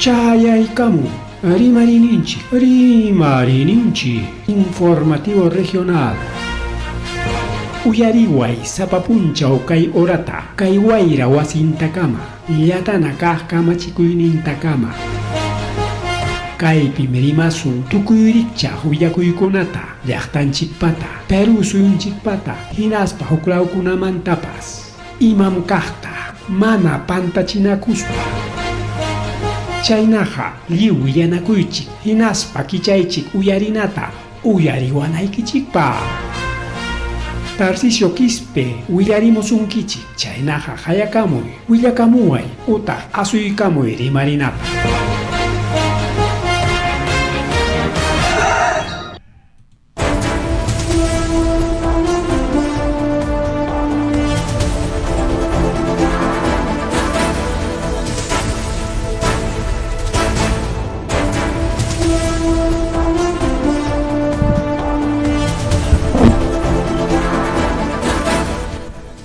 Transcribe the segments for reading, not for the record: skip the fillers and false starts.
Chayaykamun Rimariyninchik, Rimariyninchik Informativo Regional. Uyariway sapa punchaw kay horata, kay wayra wasintakama, llatana kaq kamachikuynintakama. Kaypim rimasun tukuy rikchaq willakuykunata, llaqtanchikpata, Perú suyunchikpata, hinaspa huklawkunamantapas. Imam kaqta mana pantachinakuspa. Chaynaqa lliw willanakuychik hinaspa kichaychik uyarinata uyariwanaykichikpaq. Tarcisio Quispe willarimusunkichik, chaynaqa qayakamuy, willakamuway utaq asuykamuy rimarinapaq.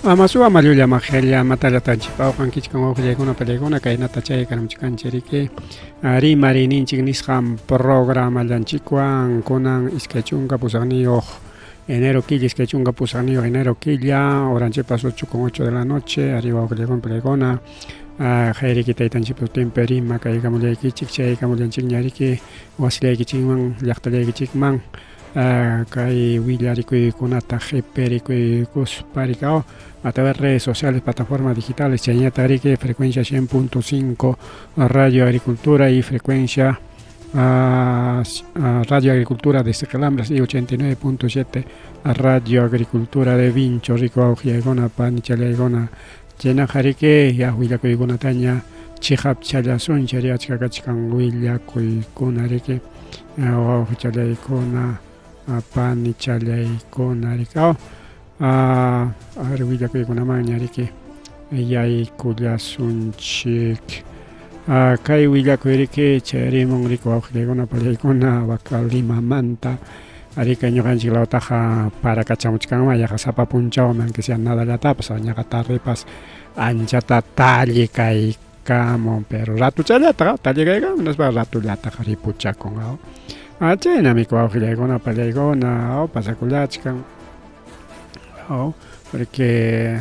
Amasuwa mallulla majella matallata chipawqankichkan wawqillaykuna pallaykuna kaynata chaykaramchikanchiriki Rimariyninchik nisqan programallanchikwan kunan 28 enero killa, 28 enero killa, horanchikpas 8 con 8 de la noche, arriba wawqillaykuna pallaykuna, hayriki taytanchikpa sutinpi rima kaykamullaykichik, chaykamullanchikña riki wasillaykichikman, llaqtallaykichikman, kay willarikuykunata qhipirikuykuspa rikaw a través redes sociales, plataformas digitales, chaynata riki frecuencia 100.5 Radio Agricultura y frecuencia Radio Agricultura de Sequelambres y 89.7 Radio Agricultura de Vincho, rico awqiyaykuna, panichallaykuna, chaynaqa riki ya willakuykunataña chiqapchallasunchik ari achka kachkan willakuykuna riki wawqichallaykuna panichallaykuna riki aw a ver willakuykunamanña riki yaykullasunchik kay willakuy riki chayarimun riki wawqillaykuna pallaykuna waka Limamanta arika ñuqanchik lawtaqa parakachamuchkanman yaqa sapa punchawmi aunque sea nadallatapas ñaqa tardepas anchata tallikaykamun pero ratuchallataqa tallikaykamun hinaspa ratullataqa ripuchakun aw chaynami wawqillaykuna pallaykuna aw pasakullachkan aw porque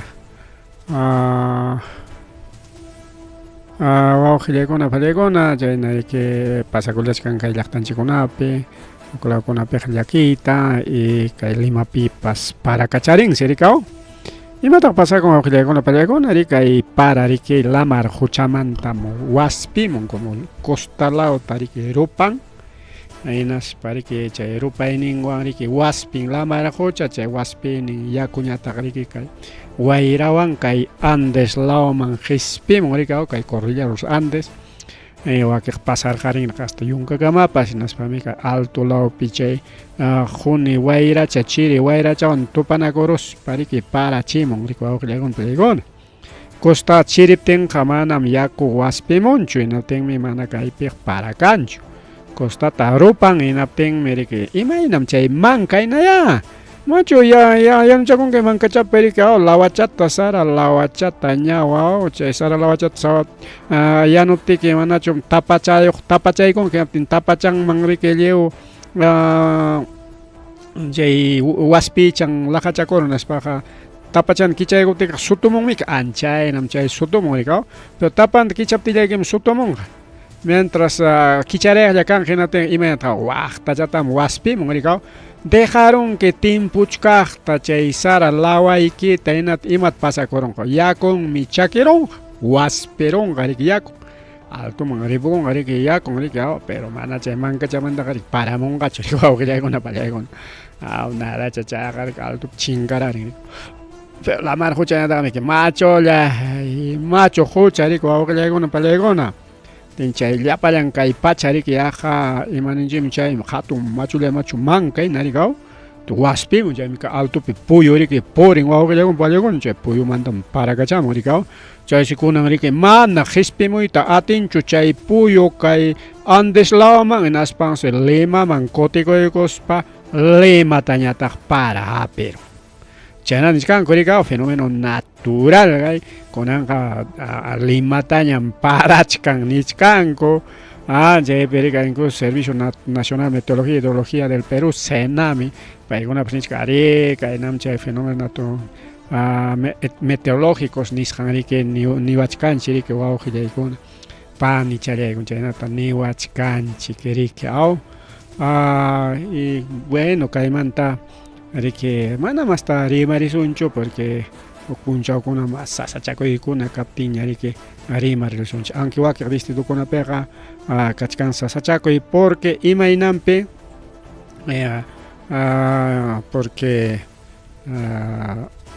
wawqillaykuna pallaykuna chayna riki pasakullachkan kay llaqtanchikkunapi huklawkunapiqa llakiyta y kay Limapipas parakacharinsi riki aw imataq pasakun wawqillaykuna pallaykuna riki kay para riki lamar quchamantam waspimun como costa lawta riki rupan hinaspa riki chay rupayninwan riki waspin lamar qucha chay waspiynin yakuñataq riki kay wayrawan kay Andes lawman qispimun riki aw kay cordillera los Andes wakiq pasarqarinraq hasta yunkakamapas hinaspami kay alto lawpi chay quni wayracha chiri wayrachawan tupanakuruspa riki parachimun riki wawqillaykuna pallaykuna costa chiriptinqa manam yaku waspimunchu hinaptinmi mana kaypiq para kanchu costata rupan hinaptinmi riki imaynam chay manka hinayá machu ya ya yanuchakunki mankachapi riki aw lawachata sara lawachata ñawa aw chay sara lawachata sawa yanuptiki manachum tapachayuq tapachaykunki hinaptin tapachanman riki lliw chay waspichan laqachakurun nispaqa tapachan kichaykuptinqa sutumunmiki anchaynam chay sutumun riki aw pero tapanta kichaptillaykim sutumunqa mientras kicharayaqlla kanqa hinaptin imaynataq waqtachatam waspimun riki aw dejarunki timpuchkaqta chay sara lawaykita hinata imat pasakurunqa yakunmi chakirunqa waspirunqa riki yakun altoman ripukunqa riki yakun riki aw pero mana chay mankachamantaqa riki paramunqachu riki wawqillaykuna pallaykuna aw nadacha chayqa riki altopi chinkararin riki pero lamar quchañataqmi riki machulla machu qucha riki wawqillaykuna pallaykuna chay llapallan kay pacha riki yaqa imaninchikmi chay hatun machulla machu manka hina riki aw waspimun chaymi altopi puyu riki purin wawqillaykuna pallaykuna chay puyumantam parakachamun riki aw Chaysi kunan riki mana qispimuyta atinchu chay puyu kay Andes lawman hinaspansi Limaman kutikuykuspa Limatañataq para hapirun. Chayna nichkanku rikaw fenómeno natural kay kunanqa Limatañam parachkan nichkanku. Ah, chaypi rika incluso Servicio Nacional de Meteorología y Hidrología del Perú, SENAMI, paykunapas nichka arí, kaynam chay fenómeno meteorológicos nisqan riki niwachkanchik riki wawqillaykuna panichallaykuna chaynata niwachkanchik riki aw. Ah, y bueno, kaymanta riki mana masta rimarisunchu porque huk punchawkuna mas sasachakuykuna kaptinña riki rimarisunchik. Aunque wakiq distritokunapiqa kachkan sasachakuy porque imaynanpi porque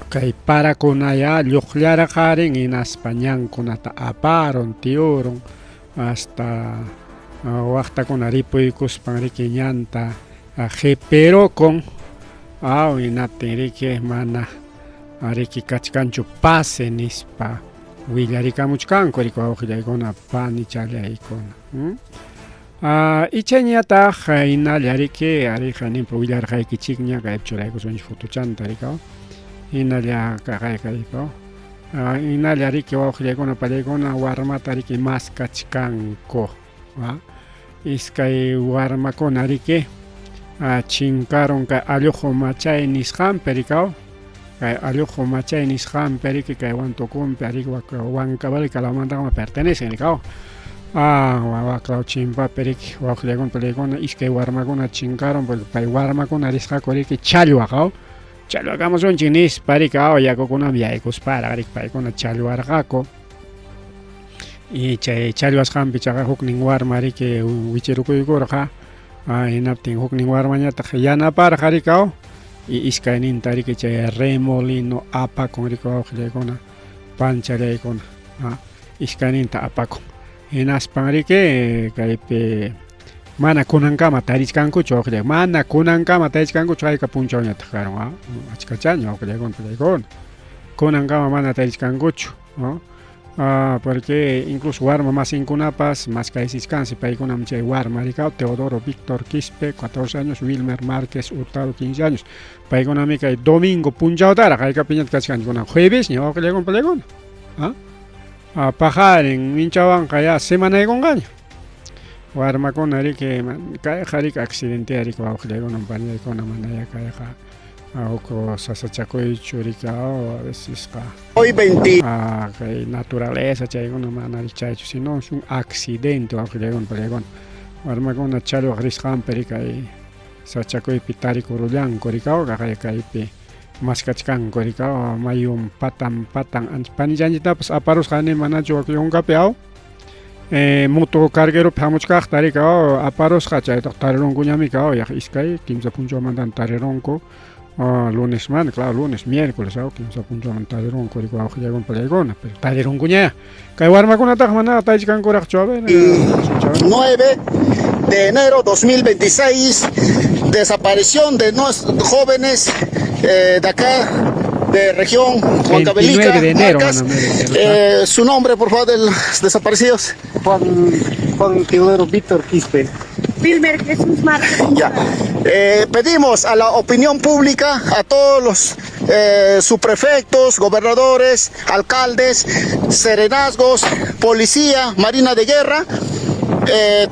kay parakunaya lluqllarqarin hinaspa ñankunata aparun tiyurun hasta waqtakuna ripuykuspan riki ñanta qipirukun aw hinaptin riki mana riki kachkanchu pase nispa willarikamuchkanku riki wawqillaykuna panichallaykuna. Ichañataq hinalla riki ariqa ninpa willarqaykichikña kaypi churaykusunchik fotochanta rikaw hinalla kaqayqaykaw hinalla riki wawqillaykuna pallaykuna warmata riki maskachkanku iskay warmakuna riki chinkarun kay alluqu machay nisqanpi rikaw kay alluqu machay nisqanpi riki kay Huantucunpi riki Huancavelica lawmantaqa pertenecen rikaw waklaw chimpapi riki wawqillaykuna pallaykuna iskay warmakuna chinkarun porque pay warmakuna risqaku riki challwaq aw challwakamusunchik nispa riki aw yakukunaman yaykusparaq riki paykuna challwarqaku y chay challwasqanpi chaqa huknin warma riki wichirukuykurqa hinaptin huknin warmañataq yanaparqa riki aw y iskayninta riki chay remolino apakun riki wawqillaykuna panchallaykuna iskayninta apakun hinaspan riki kaypi mana kunankama tarichkankuchu wawqillay mana kunankama tarichkankuchu hayka punchawñataq karun achkachaña wawqillaykuna pallaykuna kunankama mana tarichkankuchu porque incluso warma masinkunapas maskaysichkansi paykunam chay warma rikaw Teodoro Víctor Quispe 14 años Wilmer Márquez Hurtado 15 años paykunami kay domingo punchawtaraq haykapiñataq kachkanchik kunan juevesña wawqillaykuna pallaykuna paqarin minchawanqa ya semanaykunqaña warmakuna riki kayqa riki accidente riki wawqillaykuna panillaykuna mana ya kayqa huk sasachakuychu riki a vecesqa Hoy 20 kay naturaleza chaykuna mana chaychu sino es un accidente wawqillaykuna pallaykuna warmakuna challwaq risqanpi riki kay sasachakuypi tarikurullanku rikaw kay kaypi maskachkanku rikaw mayun patan patan panichanchiktapas aparusqa ni manachu wak yunkapi aw moto cargueropi hamuchkaqta rikaw aparusqa chaytaqa tarirunkuñami kaw yaq iskay kimsa punchawmantan tarirunku lunesmanta claro lunes miércoles aw kimsa punchawmanta tarirunku riki wawqillaykuna pallaykuna pero tarirunkuña kay warmakunataqa mana tarichkankuraqchu a ver 9 de enero 2026 desaparición de nuestros jóvenes de acá de región Huancavelica, 29 de enero, Marcas. mano, mire, Su nombre, por favor, de los desaparecidos. Juan Teodoro Víctor Quispe. Wilmer Jesús Márquez. Ya. Pedimos a la opinión pública, a todos los subprefectos, gobernadores, alcaldes, serenazgos, policía, marina de guerra,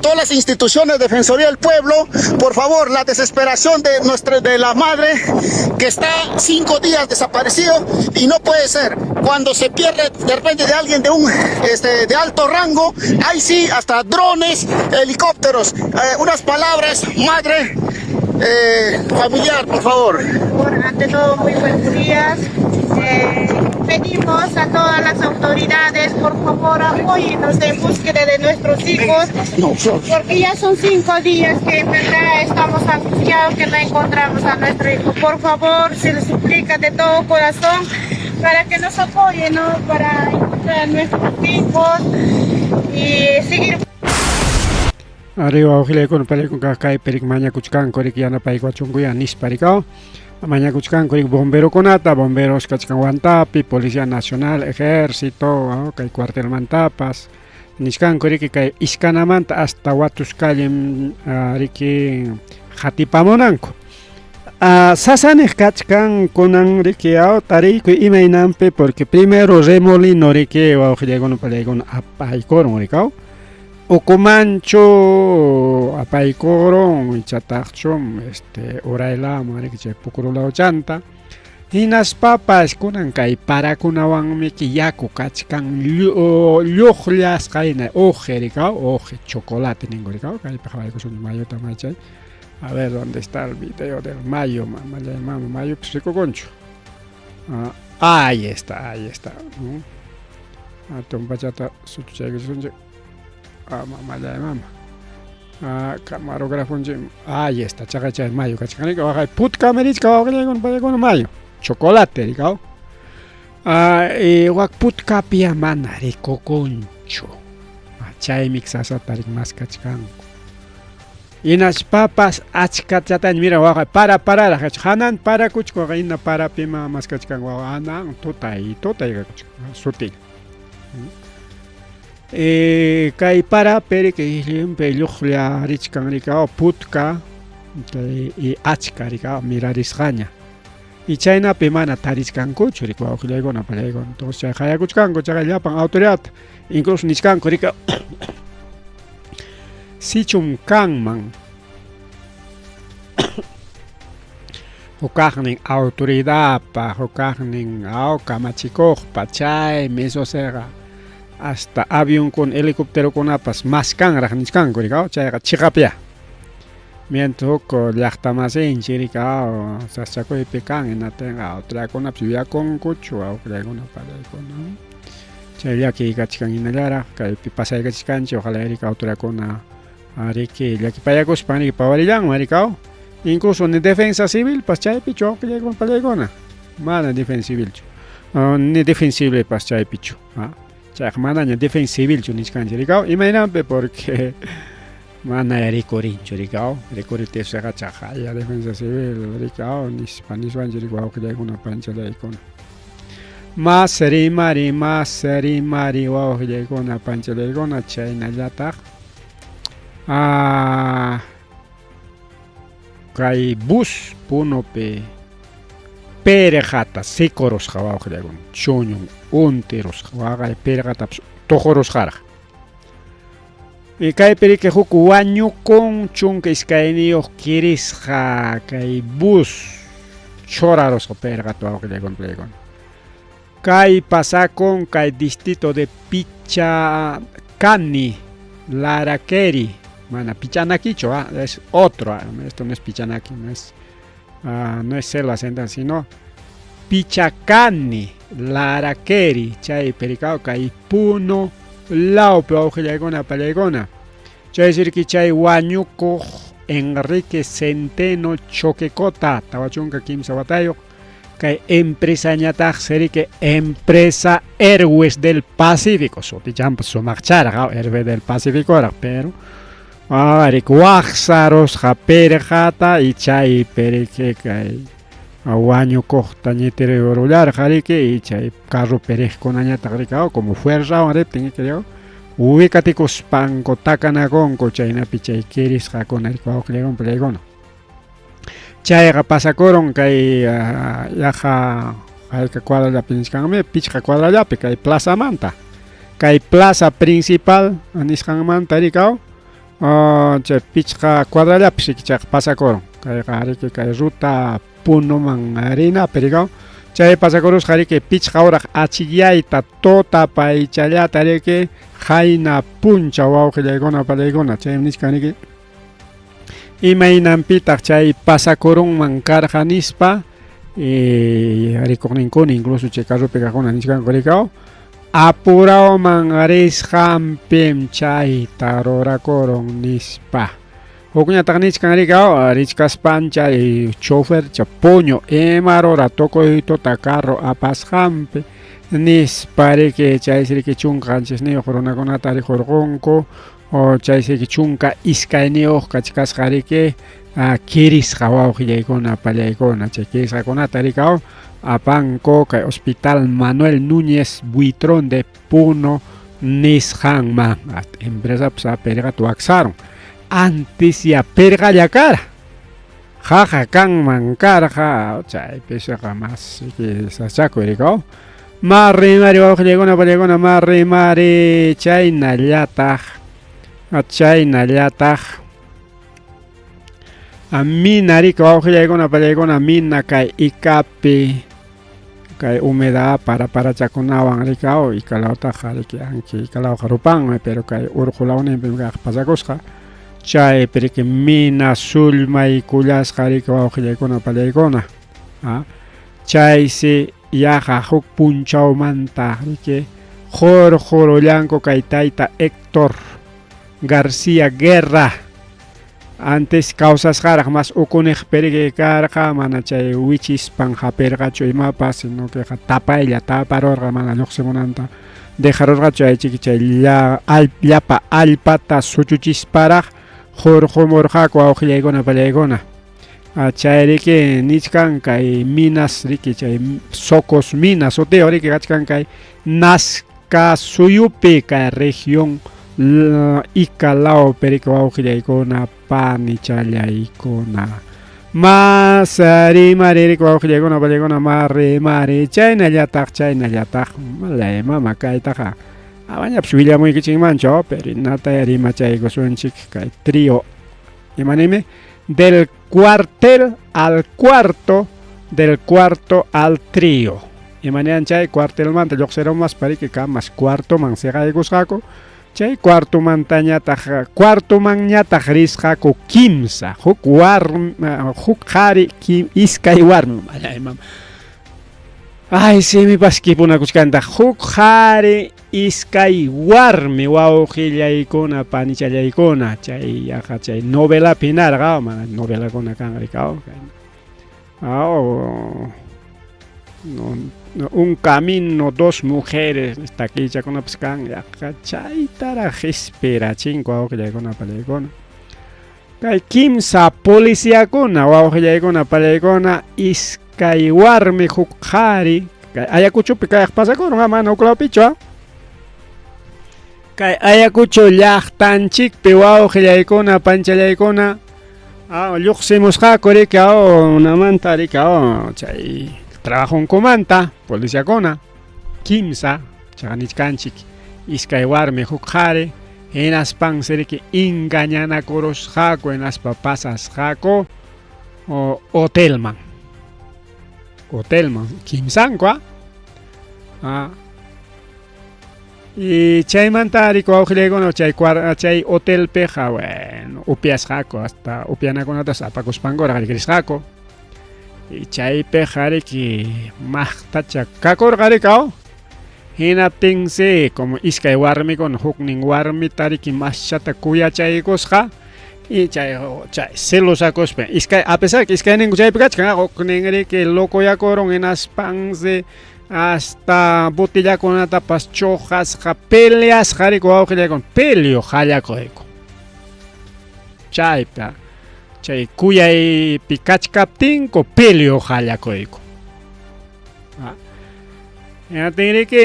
todas las instituciones de Defensoría del Pueblo, por favor, la desesperación de la madre que está 5 días desaparecido y no puede ser. Cuando se pierde de repente de alguien de alto rango, ahí sí, hasta drones, helicópteros. Unas palabras, madre familiar, por favor. Bueno, ante todo, muy buenos días. Pedimos a todas las autoridades, por favor, apóyennos en búsqueda de nuestros hijos, porque ya son 5 días que en verdad estamos angustiados que no encontramos a nuestro hijo. Por favor, se les suplica de todo corazón para que nos apoyen, ¿no? Para encontrar a nuestros hijos y seguir. Arriba wawqillaykuna pallaykuna kaypi riki mañakuchkanku riki yanapaykuwachunkuya nispa rikaw mañakuchkanku riki bomberokunata, bomberos kachkan Huantapi, Policía Nacional, Ejército, kay cuartelmantapas nichkanku riki kay Iskanamanta hasta Huatuscallim riki qatipamunanku. Sasaniq kachkan kunan riki aw tariykuy imaynanpi porque primero remolino riki wawqillaykuna pallaykuna apaykurun rikaw ukumanchu apaykurun ichataqchum este uraylaman riki chay pukurulawchanta hinaspapas kunan kay parakunawanmiki yaku kachkan lluqllasqayna uqi rikaw uqi chocolate ninku rikaw kaypi qhawaykusun mayuta maychay. A ver, ¿dónde está el video del mayo? Mamallay mama, mayupis rikukunchu. Ah, ahí está, ahí está. Hatun pachata suchuchaykusunchik. Ah, mamallay mama. Ah, camarógrafonchik. Ahí está, chaqay chay mayo kachkan. Waqay putkami richka wawqillaykuna pallaykuna mayo. Chocolate rikaw. Ah, y wak putkapi mana rikukunchu. Ah, chaymi sasata maskachkanku. Hinaspapas achkachataña mira waqa para pararaq hanan parakuchku hina parapima maskachkan wawa hanan tutay tutay kakuchkan sutilla. Kay parapi riki llumpay lluqlla richkan rikaw putka y achka rikaw mirarisqaña. Y chaynapi mana tarichkankuchu riki wawqillaykuna pallaykuna. Entonces chay qayakuchkanku chayqa llapan autoridad incluso nichkanku rikaw sichum kanman hukaqnin autoridadpa hukaqnin aw kamachikuqpa chaymi esoseqa hasta avionkuna helicópterokunapas maskanraq nichkanku rikaw chayqa chiqapya mientras huk llaqtamasinchik rikaw sasachakuypi kan hinatinqa autoridadkunapas yuyakunkuchu wawqillaykuna pallaykuna chay llakiy kachkan hinallaraq kaypi pasaykachachkanchik ojalá riki autoridadkuna riki llakipayakuspan riki pawarillanman rikaw incluso ni defensa civilpas chaypichu wawqillaykuna pallaykuna mana defensa civilchu ni defensa civilpas chaypichu chayqa manaña defensa civilchu nichkanchik rikaw imaynanpi porque mana rikurinchu rikaw rikuritisqa chaqaya defensa civil rikaw nispa niswanchik riki wawqillaykuna panchallaykuna mas rimari mas rimari wawqillaykuna panchallaykuna chaynallataq kay bus Punopi pirqata sikurusqa wawqillaykuna chuñun untirusqa waqay pirqatapas tuqurusqaraq. Y kaypi riki huk wañukun 12 kirisqa kay bus churarusqa pirqata wawqillaykuna pallaykuna. Kay pasakun kay distrito de Pichacani, Laraqueri, mana Pichanaquicho, es otro, esto no es Pichanaki, no es selva central, sino Pichacani, Laraqueri, chay pericao, kay Puno, lawpi wawqillaykuna pallaykuna. Chay sirki chay wañukuq Enrique Centeno Choquecota, 43 watayuq, kay empresañataq siriki empresa Airways del Pacífico, sutichampas sumaqcharaq Airways del Pacífico pero riki waqsarusqa pirqata y chaypi riki kay wañukuqta ñitirurullarqa riki y chay carropi riqkunañataq rikaw como fuerzawan riptin riki wikatikuspanku takanakunku chaynapi chay kirisqakuna riki wawqillaykuna pallaykuna. Chayqa pasakurun kay yaqa hayka cuadrallapi nichkanmi 5 cuadrallapi kay plazamanta kay plaza principal nisqanmanta rikaw chay 5 cuadrallapi riki chayqa pasakurun kayqa riki kay ruta Punoman rinapi rikaw chay pasakurusqa riki 5 horaq achikyayta tuta paychallata riki qayna punchaw wawqillaykuna pallaykuna chaymi nichkan riki imaynanpitaq chay pasakurunman karqa nispa rikuqninkuna incluso chay carropi kaqkuna nichkanku rikaw apurawman risqanpim chayta rurakurun nispa. Hukñataq nichkan rikaw richkaspan chay chofer cha puñu ima rura tukuy tuta carro apasqanpi nispa riki chaysi riki 17 runakunata rikurqunku o chaysi riki 12 kachkasqa riki kirisqa wawqillaykuna pallaykuna chay kirisqakunata rikaw apanku kay Hospital Manuel Núñez Buitrón de Puno nisqanman empresapas pirqata waqsarun antes ya pirqalla kara. Qaqa kanman karqa chaypisiqa mas sachakuy rikaw. Marrimari wawqillaykuna pallaykuna marrimari chaynallataq chaynallataq mina rika wawqillaykuna pallaykuna mina kay ikapi kay humedad para parachakunawan rikaw ikalawtaqa riki anki ikalawqa rupanmi pero kay urqu lawninpim kaq pasakusqa chaypi riki mina sullmaykullasqa riki wawqillaykuna pallaykuna chaysi yaqa huk punchawmanta riki qurqurullanku kay tayta Héctor García Guerra antes kawsasqaraq mas ukuniqpi riki karqa mana chay wichispan hapirqachu imapas sino que tapaylla taparurqa mana lluqsimunanta dejarurqachu aychiki chay llapa allpata suchuchisparaq hurqumurqaku wawqillaykuna pallaykuna chay riki nichkan kay minas riki chay Socos Minas sutiyuq riki kachkan kay Nazca suyupi kay región Ica lawpi riki wawqillaykuna panichallaykuna mas rimari riki wawqillaykuna pallaykuna mas rimari chaynallataq chaynallataq malay mama kaytaqa amañapas willamuykichikmanchu pero nataya rimachaykusunchik kay trío imanimi del cuartel al cuarto del cuarto al trío imanean chay cuartelmanta lluqsirumaspa riki kamas cuartoman siqaykusqaku chay cuartomantañataq cuartomanñataq risqaku kimsa huk warmi huk qhari iskay warmi malay mama ay simipas kipunakuchkantaq huk qhari iskay warmi wawqillaykuna panichallaykuna chay yaqa chay novelapi hinarqa mana novelakuna kan rikaw un camino dos mujeres takichakunapas kan yaqa chaytaraq qispirachinku wawqillaykuna pallaykuna kay kimsa policiakuna wawqillaykuna pallaykuna iskay warmi huk qhari kay Ayacuchopi kayaq pasakurun mana huk lawpichu kay Ayacucho llaqtanchikpi wawqillaykuna panchallaykuna lluqsimusqaku riki unamanta riki chay trabajonkumanta policiakuna kimsa chaqa nichkanchik iskay warmi huk qhari hinaspansi riki engañanakurusqaku hinaspa pasasqaku hotelman hotelman kimsanku y chaymanta riki wawqillaykuna chay chay hotelpiqa bueno upiasqaku hasta upianakunatas apakuspankuraq riki risqaku y chaypiqa riki maqtacha kakurqa riki hinaptinsi como iskay warmikuna huknin warmita riki maschata kuyachaykusqa y chay chay celosakuspa iskay a pesar que iskayninku chaypi kachkan huknin riki locoyakurun hinaspansi hasta botellakunatapas chuqasqa peleasqa riki wawqillaykuna peleo qallakuyku chaypa chay kuyaypi kachkaptinku peleo qallakuyku hinaptin riki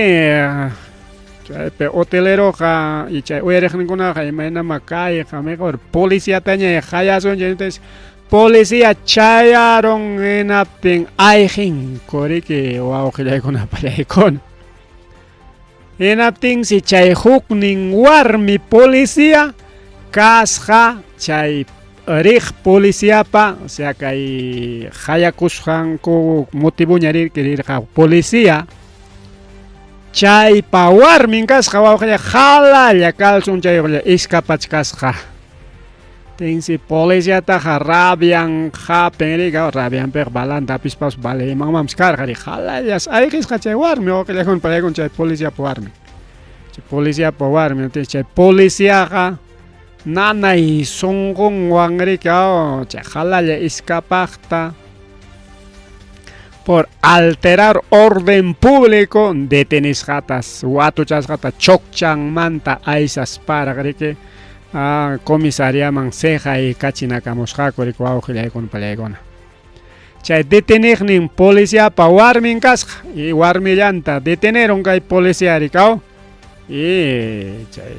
chaypi hoteleroqa y chay uyariqninkunaqa imaynama kayqa mejor policiataña qayasunchik entonces policía chayarun hinaptin ayqinku riki wawqillaykuna pallaykuna hinaptinsi chay huknin warmi policía kasqa chay riq policiapa o sea kay qayakusqanku motivoña riki rirqa policía chaypa warmin kasqa wawqilla qalalla calzonchayuqlla escapachkasqa tinsi policiataqa rabian hapin riki rabianpiqa balanta hapispapas balemanmanpas karqa riki qalallas ayqisqa chay warmi wawqillakuna pallaykuna chay policiapa warmin chay policiapa warmin chay policiaqa nanay sunqunwan riki chay qalalla escapaqta por alterar orden público detenisqatas watuchasqata chukchanmanta aysasparaq riki comisariaman siqay kachinakamusqaku riki wawqillaykuna pallaykuna chay deteniqnin policiapa warmin kasqa y warmillanta deteneron kay policía rikaw y chay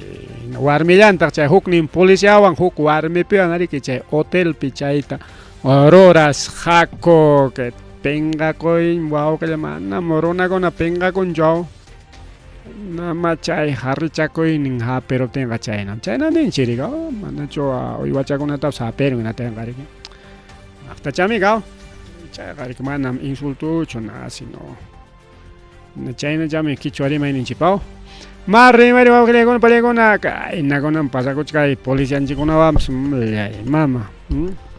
Warmillantaq chay huknin policiawan huk warmipiwan riki chay hotelpi chayta rurasqaku. Que penqakuy wawqilla manam runakuna penqakunchu. Nama chay harrichakuynin hapiruptinqa chaynam. Chayna ninchik riki, manachu uywachakunatapas hapirun hinatinqa riki. Maqtachami kaw. Chayqa riki manam insultuchu na sino chaynachami kichwa rimayninchikpaw. Ma rimari wawqillaykuna pallaykuna kaynakunam pasakuchkay policianchikkunawanpas mama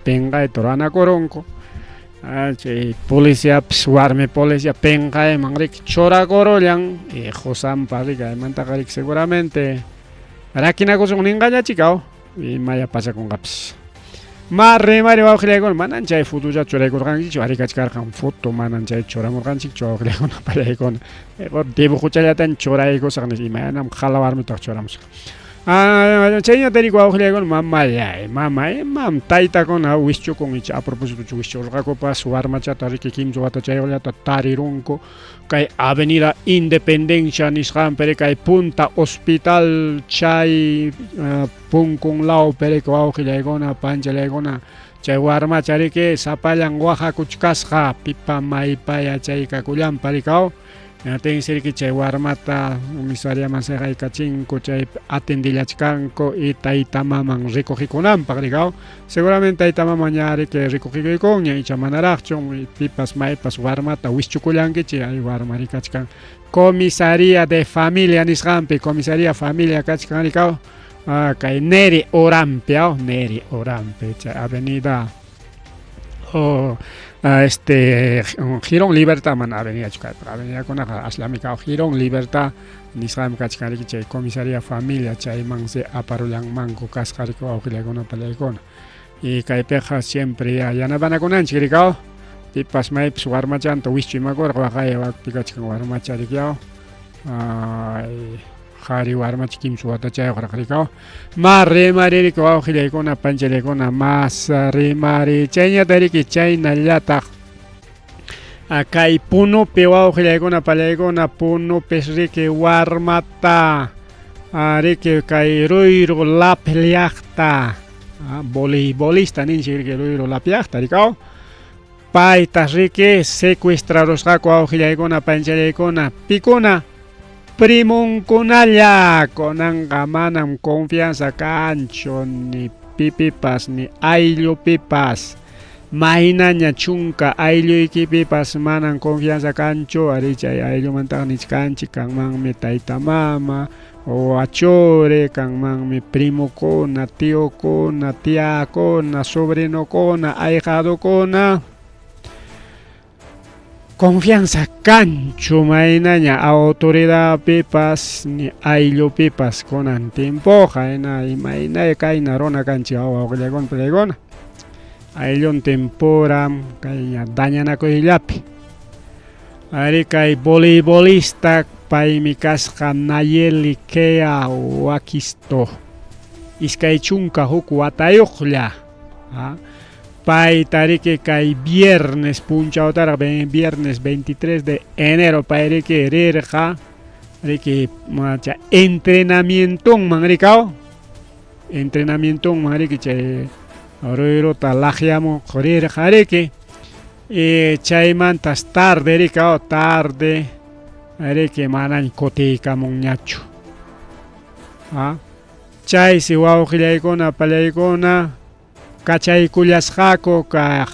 pinqayta ruranakurunku. Chay policiapis warmi policia pinqayman riki churakurullan y qusanpa riki aymantaqa riki seguramente rakinakusun ninqañachikaw imaya pasakunqapis. Ma rimari wawqillaykuna manan chay fotollachu churaykurqankichu ari kachkarqan foto manan chay churamurqanchikchu wawqillaykuna pallaykuna dibujochallatan churaykusaq nispa imaynam qhala warmitaq churamusaq. Chayñata riki wawqillaykuna mamallay mamay imam taytakuna wischukun icha a propósito wischurqakupas warmachata riki kimsa wata chayuqllata tarirunku kay Avenida Independencia nisqanpi riki kay Punta Hospital chay punkun lawpi riki wawqillaykuna panchallaykuna chay warmacha riki sapallan waqakuchkasqa pipa maypaya chaykakullanpa rikaw Hinaptinsi riki chay warmata comisariaman seqaykachinku chay atendillachkanku y tayta maman recogikunanpaq rikaw seguramente tayta maman ña riki recogikuykunña icha manaraqchu pipas maypas warmata wischukullankichik ay warma rikachkan comisaría de familia nisqanpi comisaría familia kachkan rikaw kay Neri Orampi aw Neri Orampi chay avenida o este Jirón Libertad mana avenidachu kaypiqa avenidakunaqa aslami kaw Jirón Libertad nisqanmi kachkan riki chay comisaría familia chaymansi aparullanmanku kasqa riki wawqillaykuna pallaykuna y kaypiqa siempre ya yanapanakunanchik rikaw pipas maypis warmachanta wischu imakurqa waqaya wakpi kachkan warmacha riki aw ay Qhari warmacha kimsa watachayuqraq rikaw. Ma rimari riki wawqillaykuna panchallaykuna mas rimari chayñata riki chaynallataq kay Punupi wawqillaykuna pallaykuna Punupis riki warmata riki kay Ruyru Lap llaqta voleibolista ninchik riki Ruyru Lap llaqta rikaw. Paytas riki secuestrarusqaku wawqillaykuna panchallaykuna pikuna Primonkunalla kunanqa manam confianza kanchu ni pipipas ni ayllupipas. Maynaña chunka aylluykipipas manam confianza kanchu, ari chay ayllumantaqa nichkanchik kanmanmi tayta mama, wachuri, kanmanmi primokuna, tiokuna, tiakuna, sobrinokuna, ahijadokuna. Confianza kanchu maynaña autoridadpipas ni ayllupipas kunan tiempoqa hina imaynay kayna runa kanchik wawqillaykuna pallaykuna aylluntin puram kayña dañanakuyllapi ari kay voleibolista paymi kasqa Nayeli Kea Waquisto 21 watayuqlla Payta riki kay viernes punchawtaraq viernes 23 de enero pay riki rirqa riki macha entrenamientonman rikaw entrenamientonman riki chay ruyrota laqyamuq rirqa riki y chaymantas tarde rikaw tarde riki manañ kutiykamunñachu chaysi wawqillaykuna pallaykuna Kachaykullasqaku ka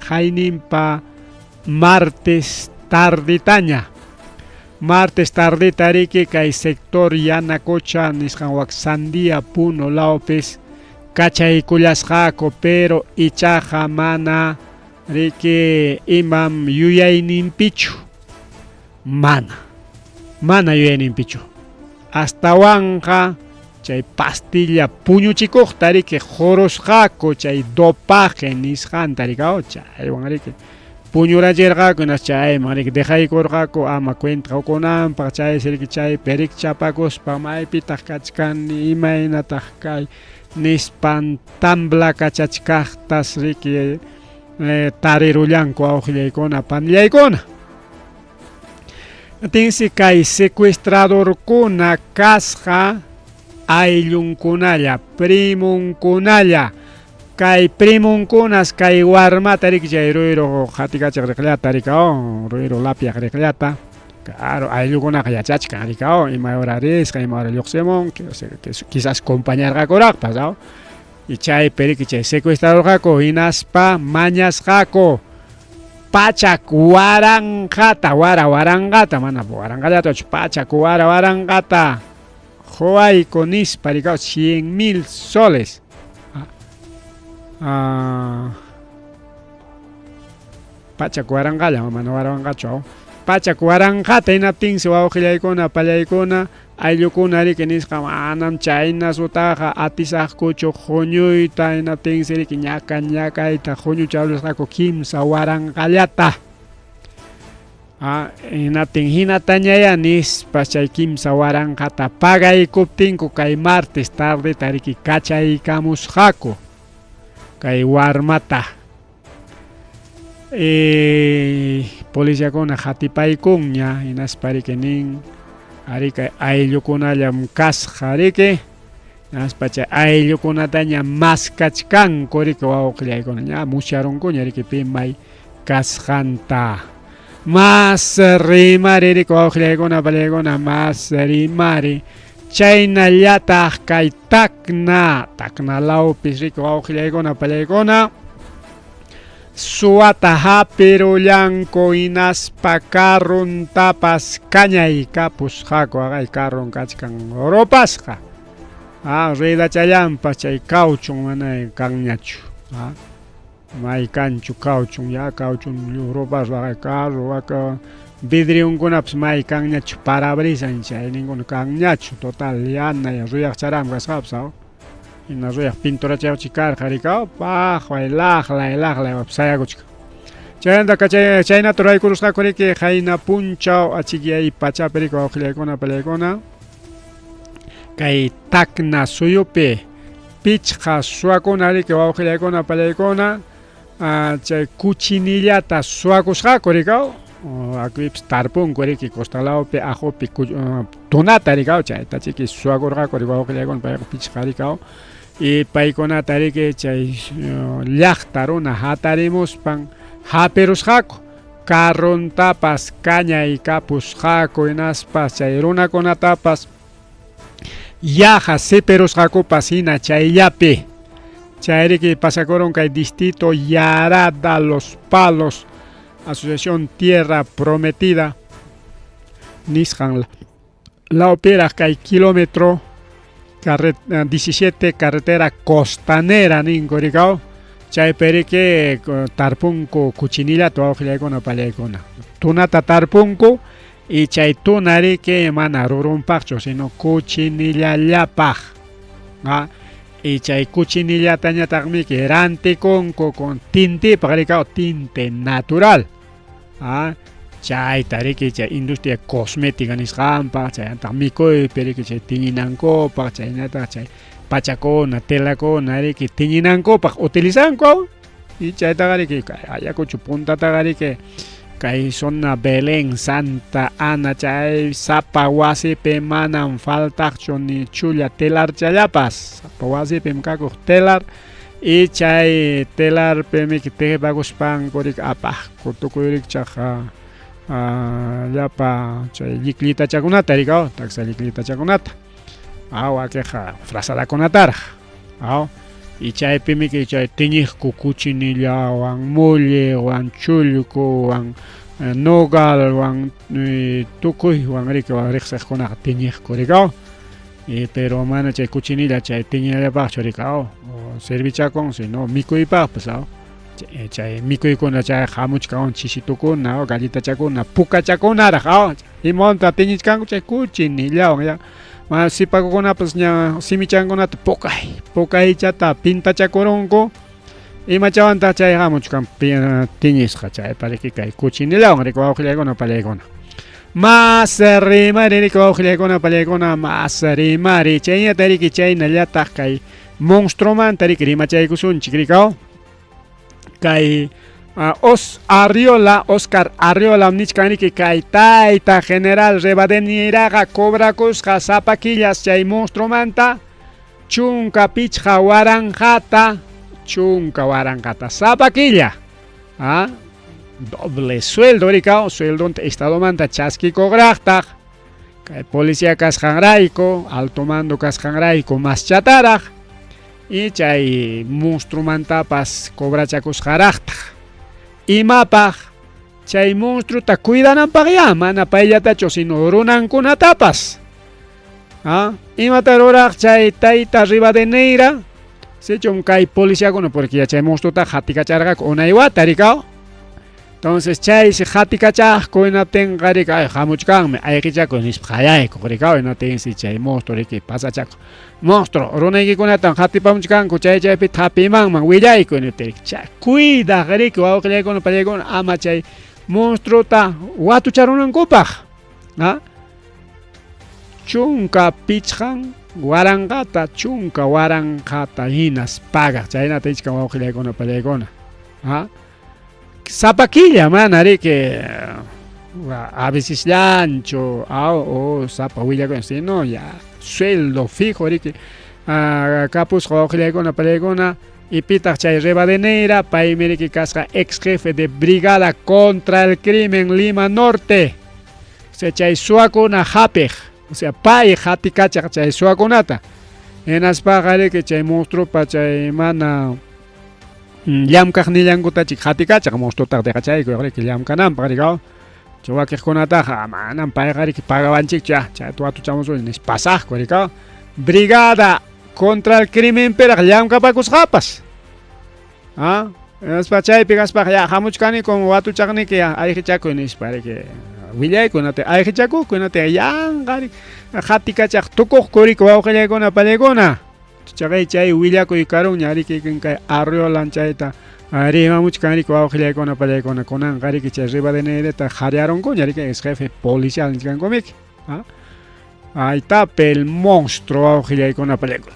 hayninpa martes tardetaña. Martes tardeta riki kay sector Yanacocha nisqan wak Sandia Puno lawpis kachaykullasqaku pero ichaqa mana riki imam yuyayninpichu. Mana. Mana yuyayninpichu. Astawanqa chay pastilla puñuchikuqta riki qurusqaku chay dopaje nisqanta riki chaywan riki puñurachirqaku hinas chayman riki dejaykurqaku ama cuenta qukunanpaq chaysi riki chaypi rikchapakuspa maypitaq kachkani imaynataq kay nispan tamblakachachkaqtas riki tarirullanku awqillaykuna panillaykuna. Tinsi kay secuestradorkuna kasqa. ayllunkunalla, primunkunalla. Kay primunkunas kay warmata riki chay ruyru qatikachaq riqllata rikao, ruyru lapyaq riqllata. Claro, ayllukunaqa yachachkan rikao, ima hora risqa, ima hora lluqsimun, quizás compañarqakuraqpas, aw. Y chaypi riki chay secuestrarurqaku hinaspa mañasqaku pachak waranqata, wara waranqata, mana waranqallatachu, pachak wara waranqata quwayku nispa rikao, 100,000 soles. Pachak waranqalla, mana waranqachu, aw. Pachak waranqata hinaptinsi wawqillaykuna, pallaykuna, ayllukuna riki nisqa manam chayna sutaqa atisaqkuchu huñuyta, hinaptinsi riki ñaka ñakayta huñucharusqaku 3 waranqallata. Hinaptin hinatañaya nispa chay 3 waranqata pagaykuptinku kay martes tardeta riki kachaykamusqaku kay warmata. Policiakuna qatipaykunña hinaspa riki nin ari kay ayllukunallam kasqa riki hinaspa chay ayllukunataña maskachkanku riki wawqillaykuna ña musyarunkuña riki pi may kasqanta. Mas rimari riki wawqillaykuna pallaykuna mas rimari chaynallataq kay Tacna, Tacna lawpis riki wawqillaykuna pallaykuna suwata hapirullanku hinaspa carrontapas kañaykapusqaku aqay carron kachkan rupasqa. Ruedachallanpas chay cauchun mana kanñachu. May kanchu cauchun ya cauchun rupasqa aqay carro waka vidrionkunapas may kanñachu parabrisas chayninkuna kanñachu total yanay ruyaqcharam kasqapas aw. Hina ruyaq pinturachayuchi karqa rikaw paqway laqlay laqlay sayakuchkan. Chaynata chaynata ruraykurusqaku riki qayna punchaw achikyay pachapi riki wawqillaykuna pallaykuna kay Tacna suyupi pichqa suwakuna riki wawqillaykuna pallaykuna chay kuchinillata suwakusqaku rikaw akuypas tarpunku riki costalawpi ajupi tunata rikaw chayta chiki suwakurqaku riki wawqillaykuna payqa pichqa rikaw y paykunata riki chay llaqta runa hatarimuspan hapirusqaku carrontapas kañaykapusqaku hinaspa chay runakunatapas yaqa sipirusqakupas hina chayllapi. Chay riki pasakurun kay distrito Yarada Los Palos, Asociación Tierra Prometida nisqan lawpiraq kay kilómetro 17 carretera costanera ninku rikaw chaypi riki tarpunku kuchinillata wawqillaykuna pallaykuna tunata tarpunku y chay tuna riki mana rurunpaqchu sino kuchinillallapaq y chay kuchinillatañataqmiki rantikunku con tintipaq rikaw tinte natural chayta riki chay industria cosmética nisqanpaq chaymantaq mikuypi riki chay tiñinankupaq chaynataq chay pachakuna telakuna riki tiñinankupaq utilizanku y chaytaqa riki Ayacucho puntataqa riki kay zona Belén Santa Ana chay sapa wasipi manam faltaqchu ni chulla telarchallapas sapa wasipim kakuq telar y chay telarpimi tejipakuspanku riki apaqku tukuy rikchaq llapa chay lliklitachakunata rikaw taksa lliklitachakunata wakiqa frazadakunataraq aw y chaypimiki chay tiñiqku kuchinillawan mollewan chullkuwan nogalwan tukuywan riki riqsiqkunaqa tiñiqku rikaw y pero mana chay kuchinilla chay tiñinallapaqchu rikaw servichakun sino mikuypaqpas aw chay mikuykuna chay hamuchkan chisitukuna galletachakuna pukachakunaraq aw imawantataq tiñichkanku chay kuchinillawan ya mana sipakukunapas ña simichankunata pukay pukaychata pintachakurunku imachawantaq chay hamuchkan tiñisqa chaypa riki kay kuchinillawan riki wawqillaykuna pallaykuna mas rimari riki wawqillaykuna pallaykuna mas rimari chayñata riki chaynallataq kay monstruomanta riki rimachaykusunchik rikaw kay Os Arriola, Oscar Arriola nichkanriki kay tayta general Rivadeneiraqa cobrakusqa sapa killas chay monstruomanta 15 waranqata, 10 waranqata sapa killa. ¿Ah? Doble sueldo rikaw, sueldonta estadomanta chaskikuqraqtaq. Kay policía kasqanrayku, alto mando kasqanrayku maschataraq y chay monstruomantapas cobrachakusqaraqtaq. Imapaq? Chay monstruota cuidananpaqya, mana payllatachu sino runankunatapas. ¿Ah? Imata ruraq chay tayta Rivadeneira? Sichum kay policiakuna, porque ya chay monstruota qatikacharqaku unay wata rikaw. Entonces chaysi qatikachaqku, hinaptinqa riki ay hamuchkanmi ayqichakuy nispa qayaykuq rikaw, hinaptinsi chay monstruo riki pasachakuq. Monstruo, runaykikunatam qatipamuchkanku, chay chaypita hapimanman willaykuy niptin, chay cuidaq riki wawqillaykuna pallaykuna ama chay monstruota watucharunankupaq. ¿Ah? 15 waranqata, 10 waranqata hinas pagaq, chaynata ichkan wawqillaykuna pallaykuna. ¿Ah? Sapa killa mana riki a veces llancho o sapa willakuy, sino ya sueldo fijo riki kapusqa wawqillaykuna pallaykuna. Y pitaq chay Rivadeneira? Paymi riki kasqa ex jefe de brigada contra el crimen Lima Norte, o sea, chay suwakuna hapiq, o sea, pay qatikachaq chay suwakunata. Hinaspaqa riki chay monstruopa chay mana llamkaqnillankutachik qatikachaq, monstruotaqa deqachaykuy riki llamkananpaq rikaw. Chay wakiqkunataqa manam payqa riki pagawanchikchu, ya chay watuchamusun nispa pasaqku rikaw. Brigada contra el crimen piraq llamkapakusqapas. ¿Ah? Hinaspa chaypi kaspaqa ya hamuchkanikum watuchaqniki, ya ayqichakuy nispa riki willayku, hinaptin ayqichakuqku, hinaptin yanqa qatikachaq tukuqku riki wawqillaykuna pallaykuna. Chaqay chay willakuy karunña riki kay Arriolan chayta rimamuchkan riki wawqillaykuna pallaykuna. Kunanqa riki chay Rivadeneirata qaryarunkuña riki, ex jefe policial nichkankumiki. ¿Ah? Ahí el monstruo, wawqillaykuna pallaykuna.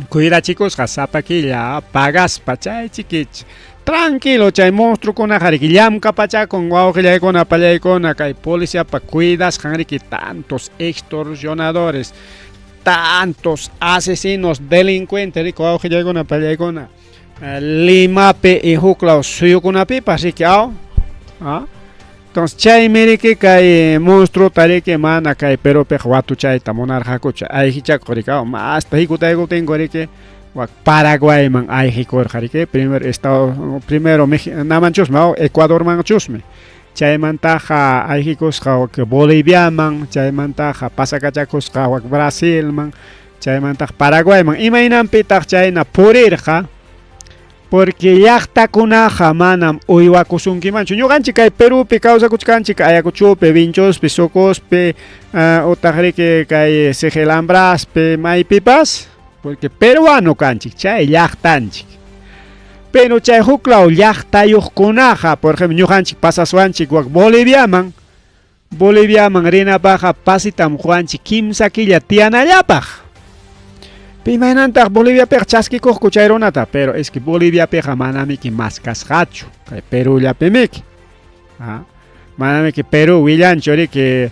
Cuidachikusqa sapa killa pagaspa chay chikich tranquilo chay monstruokunaqa riki llamkapachakun wawqillaykuna pallaykuna, kay policiapa cuidasqan riki tantos extorsionadores, tantos asesinos, delincuentes riki wawqillaykuna pallaykuna, Limapi y huklaw suyukunapipas riki aw. ¿Ah? Entonces chaymi riki kay monstruota riki mana kay Perupiqa watuchayta munarqakuchu, ayqichakuq riki aw, masta hikutaykuptinku riki wak Paraguayman ayqikurqa riki, primero estado, primero namanchusmi aw, Ecuadormanchusmi, chaymantaqa ayqikusqa wak Boliviaman, chaymantaqa pasakachakusqa wak Brasilman, chaymantaqa Paraguayman. Imaynanpitaq chayna purirqa? Porque llaqtakunaqa manam uywakusunkimanchu. Ñuqanchik kay Perupi kawsakuchkanchik, Ayacuchopi, Vinchospi, Socospi, utaq riki kay Sijilambraspi, maypipas, porque peruano kanchik, chay llaqtanchik. Pero chay huklaw llaqtayuqkunaqa, por ejemplo, ñuqanchik pasaswanchik wak Boliviaman, Boliviaman rinapaqqa pasitam quwanchik 3 killa tiyanallapaq. Imaynantaq Boliviapiqa chaskikuqku chay runata? Pero es que Boliviapiqa manamiki maskasqachu, kay Perullapimiki. ¿Ah? Manamiki Perú willanchu riki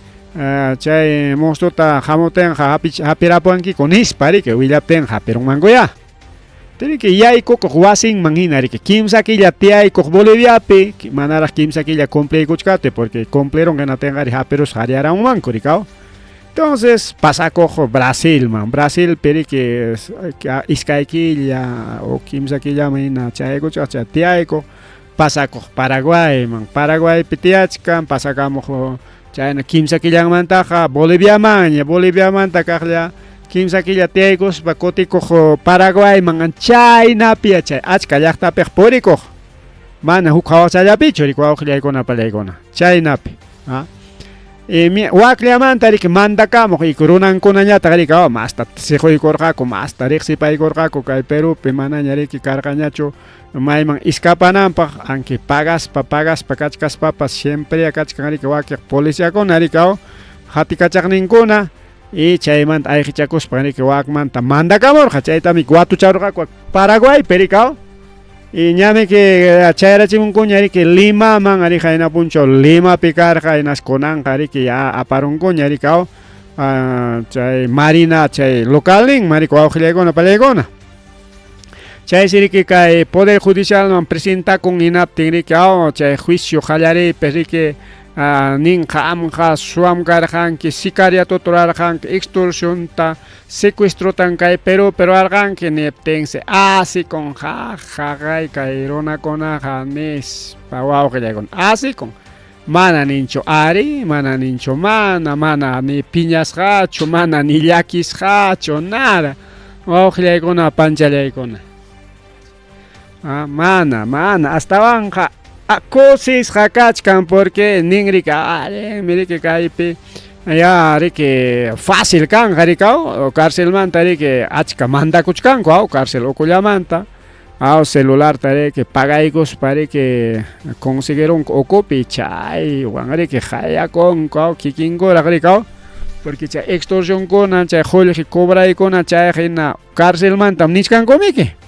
chay monstruota hamutinqa hapirapuwankiku nispa riki, willaptinqa hapirunmankuya. Riki yaykukuq wasinman hina riki 3 killa tiyaykuq Boliviapi, manaraq 3 killa cumpliykuchkaptin, porque cumplirun hinatinqa hapirusqa haryaramunmanku rikaw. Entonces pasakuq Brasilman, Brasilpi riki 2 killa o 3 killaman hina chayaykuchkaq, chay tiyaykuq, pasakuq Paraguayman, Paraguaypi tiyachkan, pasakamuq chayna 3 killanmantaqa Boliviamanña, Boliviamanta kaqlla 3 killa tiyaykuspa kutikuq Paraguayman, chaynapi chay achka llaqtapiqa purikuq, mana huk hawachallapichu riki wawqillaykuna pallaykuna, chaynapi. ¿Ah? Wakllamanta riki mandakamuq y runankunañataq riki oh, masta siquykurqaku, masta riqsipaykurqaku kay Perupi, manaña riki karqañachu mayman iskapananpaq, aunque pagaspa pagaspa kachkaspapas siempre kachkan riki wakiq policiakuna riki aw, hatikachaqninkuna, y chaymanta ayqichakuspa riki wakmanta mandakamurqa, chaytami watucharurqaku Paraguaypi riki aw. Y ñamiki chayarachimunkuña riki Limaman ari qayna punchaw Limapi karqa hinas kunanqa riki ya aparunkuña riki aw chay Marina chay localnin marico wawqillaykuna pallaykuna. Chaysi riki kay Poder Judicialman presentakun hinaptin riki aw chay juicio qallariypi riki ninqa amqa suwam karqanki sicariatuta rurarqanki extorsionta secuestrotan kay Perúpi rurarqanki niptinsi asikun ja jaqay kay runakunaqa nispa wawqillaykuna asikun mana ninchu ari mana ninchu mana mana ni piñasqachu mana ni llakisqachu nada wawqillaykuna panchallaykuna ah, mana mana astawanqa kusisqa kachkan porque ninrika allinmi riki kaypi ya riki fácil kanqa rikaw carcelmanta riki achka mandakuchkanku aw cárcel ukullamanta aw celularta riki pagaykuspa riki conseguirunku ukupi chaywan riki qayakunku aw kikinkuraq rikaw porque chay extorsionkuna chay qullqi cobraykuna chay hina carcelmantam nichkankumiki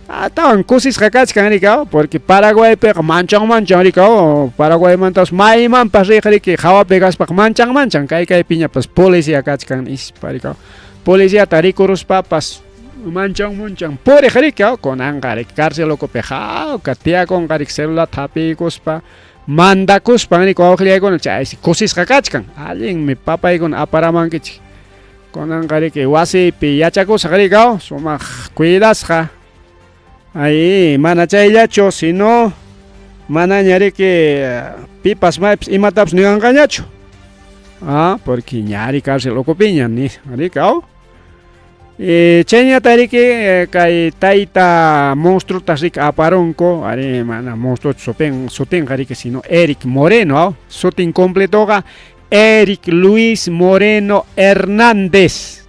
atawan kusisqa kachkan rikaw porque Paraguaypiqa manchan manchan rikaw Paraguaymantapas maymanpas riq riki hawapi kaspaqa manchan manchan kay kaypiñapas policía kachkan nispa rikaw policiata rikuruspapas manchan munchan puriq rikaw kunanqa riki cárcel ukupi hawka tiyakunqa riki celularta hapiykuspa mandakuspan riki wawqillaykuna chaysi kusisqa kachkan allinmi papaykuna aparamankichik Kunanqa riki wasiypi yachakusaq rikaw sumaq cuidasqa. Ay, mana chayllachu, sino manaña riki pipas maypas imatapas niwanqañachu. Ah, porque ñari cárcel ukupiña ni rikaw. Y chayñata riki kay tayta monstruotas riki aparunku, ari mana monstruo sutin sutinqa riki sino Eric Moreno, sutin completoqa Eric Luis Moreno Hernández,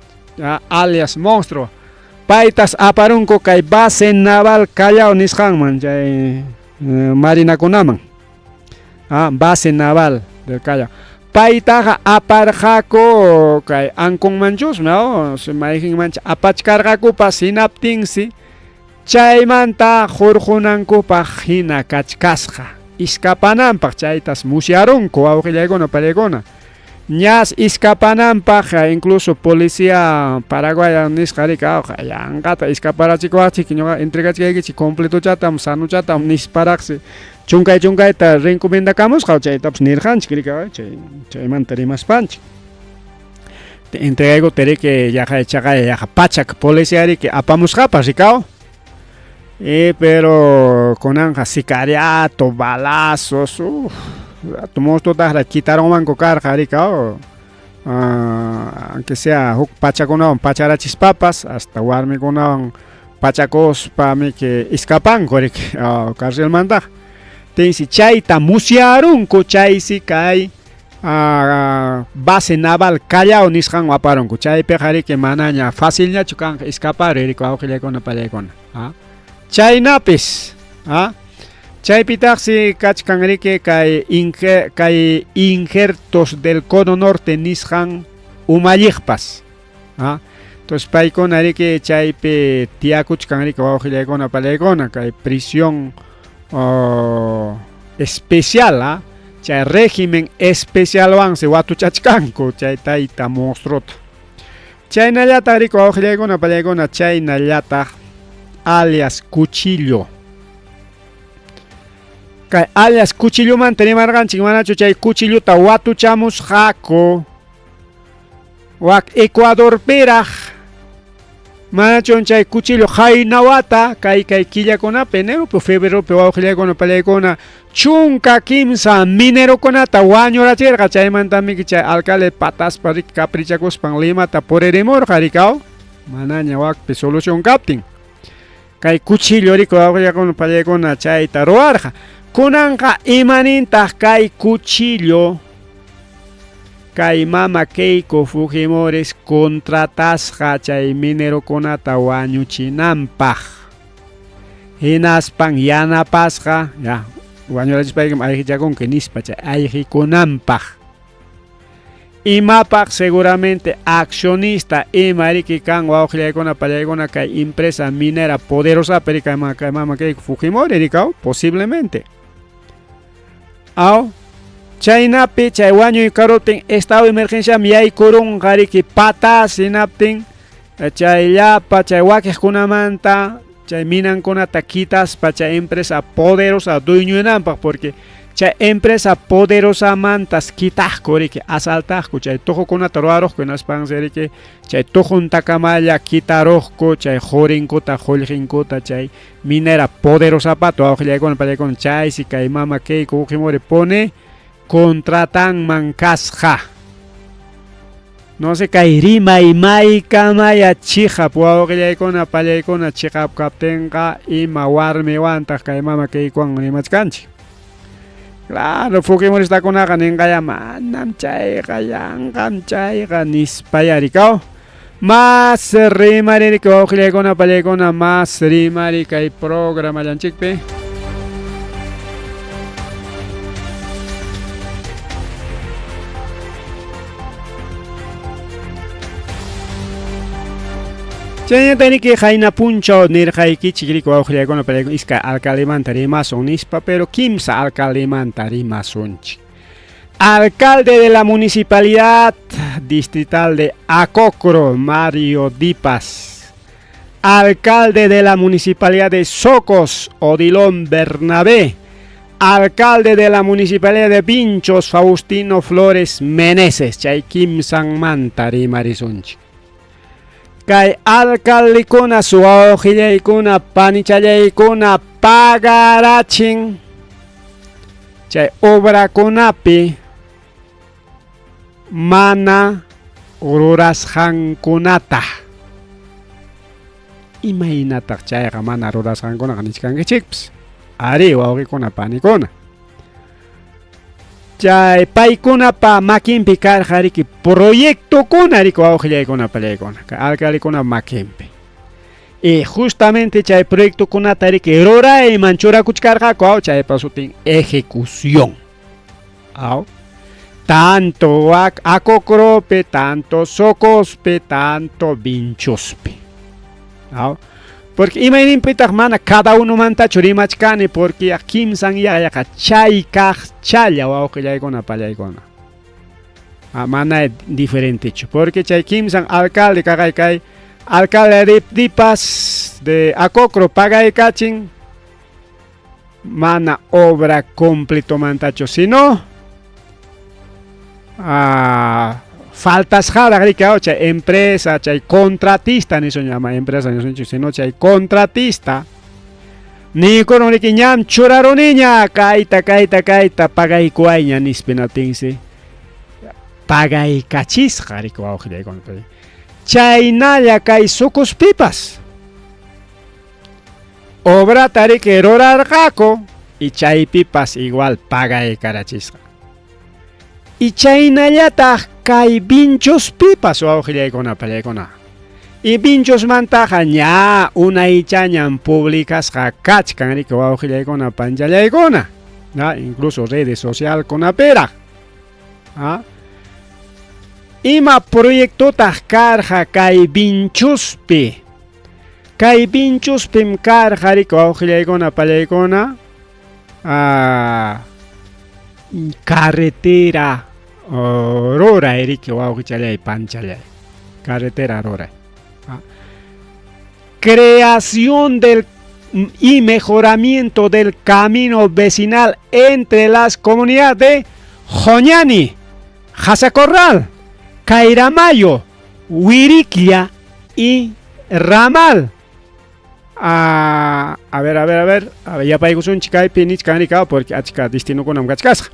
alias Monstruo. Paytas aparunku kay base naval Callao nisqanman, chay marinakunaman. Base naval del Callao. Paytaqa aparqaku kay ankunmanchusmi, mayqinmancha apachkarqakupas hinaptinsi chaymanta hurqunankupaq hina kachkasqa iskapananpaq chaytas musyarunku wawqillaykuna pallaykuna ñas iskapananpaq incluso policía paraguaya nisqa riki yanqata iskaparachikuwaqchik ñuqa entregachkaykichik completochatam sanuchatam nisparaqsi chunkay chunkayta recomendacamusqa chaytapas nirqanchik riki chay chaymanta rimaspanchik entregaykuta riki yaqa chaqay yaqa pachak policía riki apamusqapas rikaw y pero kunanqa sicariato balazos uf monstruotaqra quitarunmanku karqa rikaw aunque sea huk pachakunawan pacharachispapas hasta warmikunawan pachakuspa miki iskapanku riki carcelmantaqa tinsi chayta musyarunku chaysi kay base naval Callao nisqanwan aparunku chaypiqa riki manaña facilñachu kanqa escaparuy riki wawqillaykuna pallaykuna chaynapis chaypitaqsi kachkan riki kay inge kay injertos del cono norte nisqan umalliqpas entonces paykuna riki chaypi tiyakuchkan riki wawqillaykuna pallaykuna kay prisión especial chay régimen especialwansi watuchachkanku chay tayta monstruota chaynallataq riki wawqillaykuna pallaykuna chaynallataq alias Cuchillo kay alias Cuchillomanta rimarqanchik manachu chay Cuchillota watuchamusqaku wak Ecuadorpiraq manachun chay Cuchillo qayna wata kay kay killakunapi eneropi febreropi wawqillaykuna pallaykuna 13 minerokunata wañurachirqa chaymantamiki chay alcalde pataspa riki caprichakuspan Limata puririmurqa rikaw manaña wakpi solución kaptin kay Cuchillo riki wawqillaykuna pallaykuna chayta ruwarqa kunanqa imanintaq kay Cuchillo kay mama Keiko Fujimori contratasqa chay minerokunata wañuchinanpaq hinaspan yanapasqa ya wañurachispaykim ayqichakunki nispa chay ayqikunanpaq. Imapaq seguramente accionista ima riki kan wawqillaykuna pallaykuna kay empresa minera poderosa pero kay mama kay Fujimori rikaw posiblemente. Aw chaynapi chay wañuy karuptin estado de emergencia yaykurunqa riki patas hinaptin chay llapa chay wakiqkunamanta chay minankunata quitaspa chay empresa poderosa dueñunanpaq porque chay empresa poderosamantas kitaqku riki asaltaqku chay tuqukunata ruwaruqku hinaspansi riki chay tuquntakamalla kitaruqku chay qurinkuta qullqinkuta chay minera poderosapata wawqillaykuna pallaykuna chaysi kay mama Keiko Fujimori pone contratanman kasqa. No sé kay rimay maykamaya chiqap wawqillaykuna pallaykuna chiqap kaptinqa ima warmiwantaq kay mama Keikowan rimachkanchik. Claro, Fujimoristakunaqa ninqaya manam chayqa yanqam chayqa nispaya rikaw. Mas rimaririki wawqillaykuna pallaykuna mas rimari kay programallanchikpi. Chaynata riki qayna punchaw nirqaykichik riki wawqillaykuna pallaykuna iskay alcaldemanta rimasun nispa, pero kimsa alcaldemanta rimasunchik. Alcalde de la Municipalidad Distrital de Acocro, Mario Dipas. Alcalde de la Municipalidad de Socos, Odilón Bernabé. Alcalde de la Municipalidad de Vinchos, Faustino Flores Meneses. Chay kimsanmanta rimarisunchik. Kay alcaldekuna, suwawqillaykuna, panichallaykuna pagarachin chay obrakunapi mana rurasqankunata. Imaynataq chayqa mana rurasqankunaqa nichkankichikpas? Ari, wawqikuna, panikuna. Chay paykunapa makinpi karqa riki proyectokuna riki wawqillaykuna pallaykuna, alcaldekuna makinpi. Y justamente chay proyectokunata riki rurayman churakuchkarqaku, aw chaypa sutin ejecución. Aw tanto Acocrope, tanto Socospe, tanto Vinchospe. Aw porque imayninpitaq mana cada unomantachu rimachkani porque kimsan yaqa chay kaq challa wawqillaykuna pallaykuna. Mana diferentechu porque chay kimsan alcalde kaqay kay alcalde de Dipas de Acocro pagaykachin mana obra completomantachu sino faltasqaraq riki chay empresa chay contratista nisun llama empresa nisunchik sino chay contratista niykurun riki ñam churaruniña kayta kayta kayta pagaykuwayña nispa hinaptinsi pagaykachisqa riki wawqillaykuna chaynalla kay Socospipas obrata riki rurarqaku y chaypipas igual pagaykarachisqa. Y chaynallataq kay Vinchospipas wawqillaykuna pallaykuna. Y Vinchosmantaqa ña unaychañam publicasqa kachkan riki wawqillaykuna panchallaykuna. Incluso redes socialkunapiraq. Ima proyectotaq karqa kay Vinchospi? Kay Vinchospim karqa riki wawqillaykuna pallaykuna carretera ruray riki wawqichallay panchallay carretera ruray. Creación del y mejoramiento del camino vecinal entre las comunidades de Joñani, Jazacorral, Cairamayo, Huiriquia y Ramal. A ver, a ver, a ver, a ver, ya paykusunchik kaypi nichkan rikaw porque achka destinokunam kachkasqa.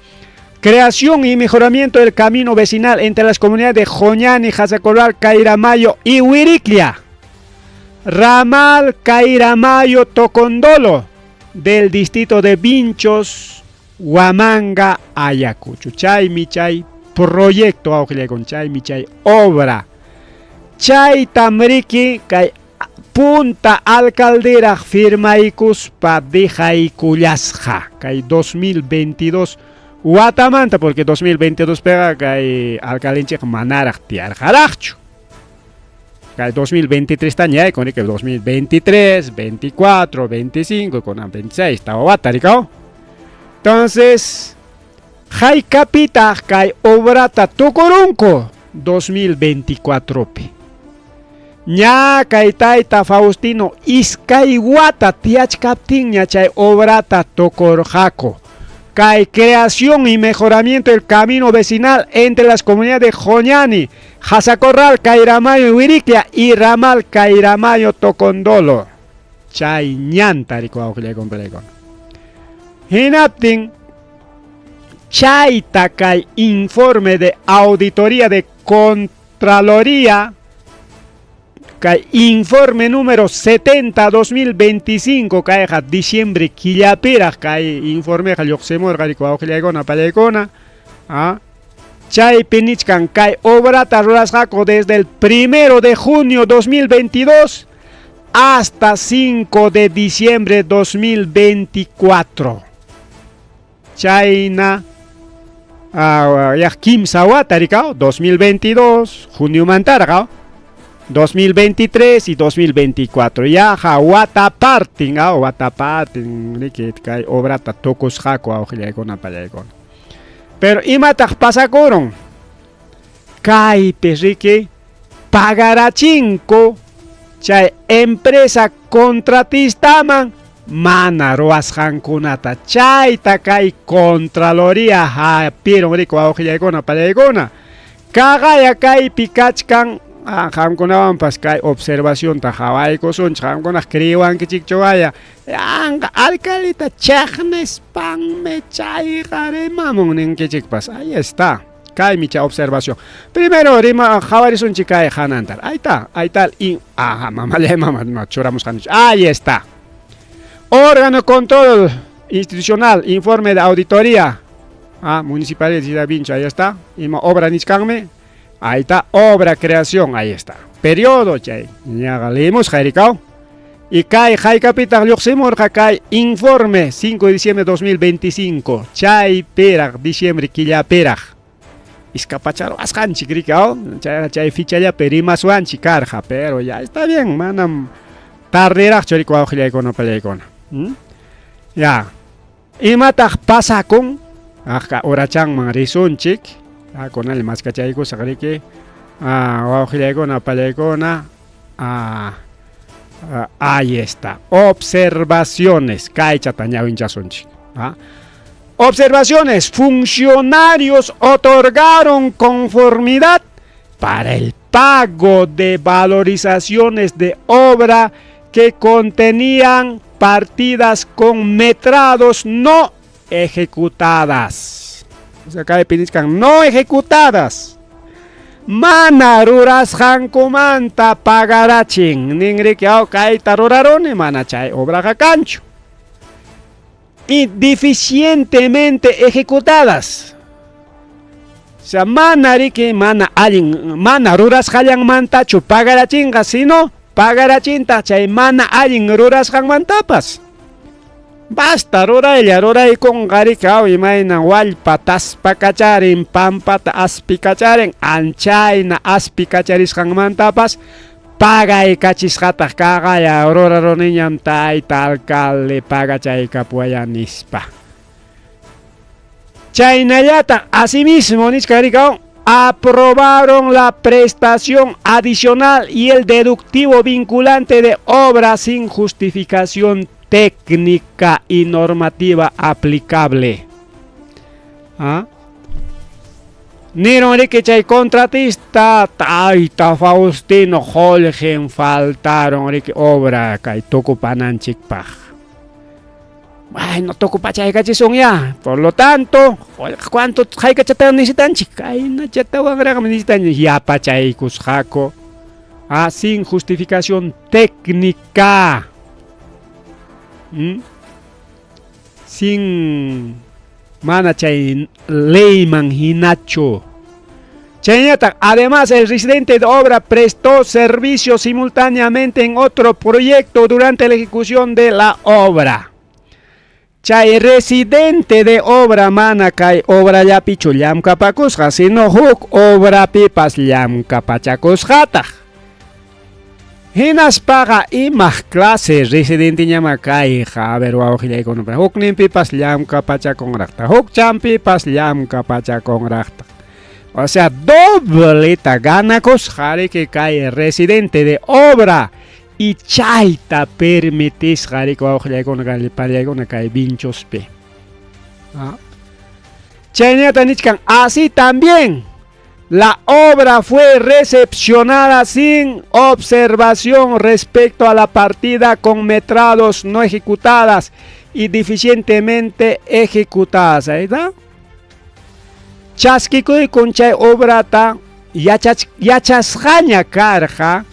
Creación y mejoramiento del camino vecinal entre las comunidades de Joñani, Jazacorral, Cairamayo y Huiriquia. Ramal Cairamayo Tocondolo del distrito de Vinchos, Huamanga, Ayacucho. Chaymi chay proyecto con chaymi chay obra. Chay tamriki kay punta alcalderaq firmaykuspa dejaykullasqa kay 2022 Watamanta porque 2022 piqa kay alcalinchikqa manaraq tiyarqaraqchu. Kay 2023 taña yaykun riki 2023, 24, 25, kunan 26, tawa wata rikaw. Entonces, haykapitaq kay obrata tukurunku 2024pi. Ña kay tayta Faustino iskay wata tiyachkaptinña chay obrata tukurqaku. Kay creación y mejoramiento del camino vecinal entre las comunidades de Joñani, Jasacorral, Cairamayo y Huiriquia y Ramal Cairamayo Tocondolo. Chay ñanta rikuwawqillaykunpalaykuna. Hinaptin chayta kay informe de auditoría de Contraloría kay informe número 70 2025 kayqa diciembre killapiraq kay informeqa lluqsimurqa rikuwawqillaykuna palaykuna. ¿Ah? Chaypi nichkan kay obrata rurasqaku desde el 1 de junio 2022 hasta 5 de diciembre 2024. Chayna yaq kimsa wata rikaw 2022 juniomantarqa 2023 y 2024 yaqa wata partin wata partin riki kay obrata tukusqaku awqillaykuna pallaykuna. Pero imataq pasakurun? Kaypi riki pagarachinku chay empresa contratistaman mana ruwasqankunata chayta kay Contraloría hapirun riki wawqillaykuna pallaykuna. Kaqaya kaypi kachkan qamkunawanpas kay observacionta qhawaykusunchik qamkunaq creewankichikchu waya yanqa alcaldeta chaqnispanmi chayqa rimamun ninkichikpas. Ahí está. Kaymi chay observación. Primero rima qhawarisunchik kay hanantar. Ahí está, ahí está. Y, ajá, mamallay mama, no, churamusqanchik. Ahí está. Órgano de control institucional, informe de auditoría. Ah, Municipalidad de Ciudad Vincho, ahí está. Ima obra nichkanmi. Ahí está, obra creación, ahí está. Periodo, chay. Ñaqa leemos, jayrikao. Y kay haykapitaq lluqsimurqa kay informe 5 de diciembre de 2025. Chay piraq, diciembre killapiraq. Iskapacharwasqanchik rikao. Chay, chay fichallapi rimaswanchik karqa, pero ya está bien, manam tardiraqchu riki wawqillaykuna pallaykuna. Ya. Imataq pasakun? Aqqa urachanman risunchik. Kunalla maskachaykusaq riki. Wawqillaykuna pallaykuna. Ahí está. Observaciones. Kaychata ñawinchasunchik. Observaciones. Funcionarios otorgaron conformidad para el pago de valorizaciones de obra que contenían partidas con metrados no ejecutadas. O sea, acá no ejecutadas. Mana rurasqankumanta pagarachin. Ninriki kayta ruraruni mana chay obraqa kanchu. Y deficientemente ejecutadas. O sea, mana riki mana allin mana rurasqallanmantachu pagarachinqa, sino pagarachintaq chay mana allin rurasqanmantapas. Basta ruraylla ruraykunqa riki imaynan wallpa taspakacharin pampata aspikacharin anchayna aspikacharisqanmantapas pagaykachisqataq kaqaya ruraruniñam tayta alcalde pagachaykapuwaya nispa. Chaynallataq asimismo nichka rikaw aprobaron la prestación adicional y el deductivo vinculante de obra sin justificación técnica y normativa aplicable. ¿Ah? Nirun riki chay contratista tayta Faustino qullqin faltaron riki obra kay tukupananchikpaq. Bueno, tukupachaykachisun ya. Por lo tanto, ¿cuánto haykachata necesitanchik? Kaynachatawanraqmi necesitanchik. Yapachaykusqaku. Sin justificación técnica. Sin mana chay leyman hinachu. Chaynataq, además el residente de obra prestó servicio simultáneamente en otro proyecto durante la ejecución de la obra. Chay residente de obra mana kay obrallapichu llamkapakusqa, sino huk obrapipas llamkapachakusqataq. Hinaspaqa imaq clase residenteñamá kayqa, a ver wawqillaykuna, hukninpipas llamkapachakunraqtaq, huk champipas llamkapachakunraqtaq. O sea, dobleta ganakusqa riki kay residente de obra y chayta permitisqa riki wawqillaykuna, pallaykuna kay Vinchospi. ¿Ah? Chaynata nichkan, así también la obra fue recepcionada sin observación respecto a la partida con metrados no ejecutadas y deficientemente ejecutadas. Ahí está. Chaskikuykun chay obrata yachasqaña karqa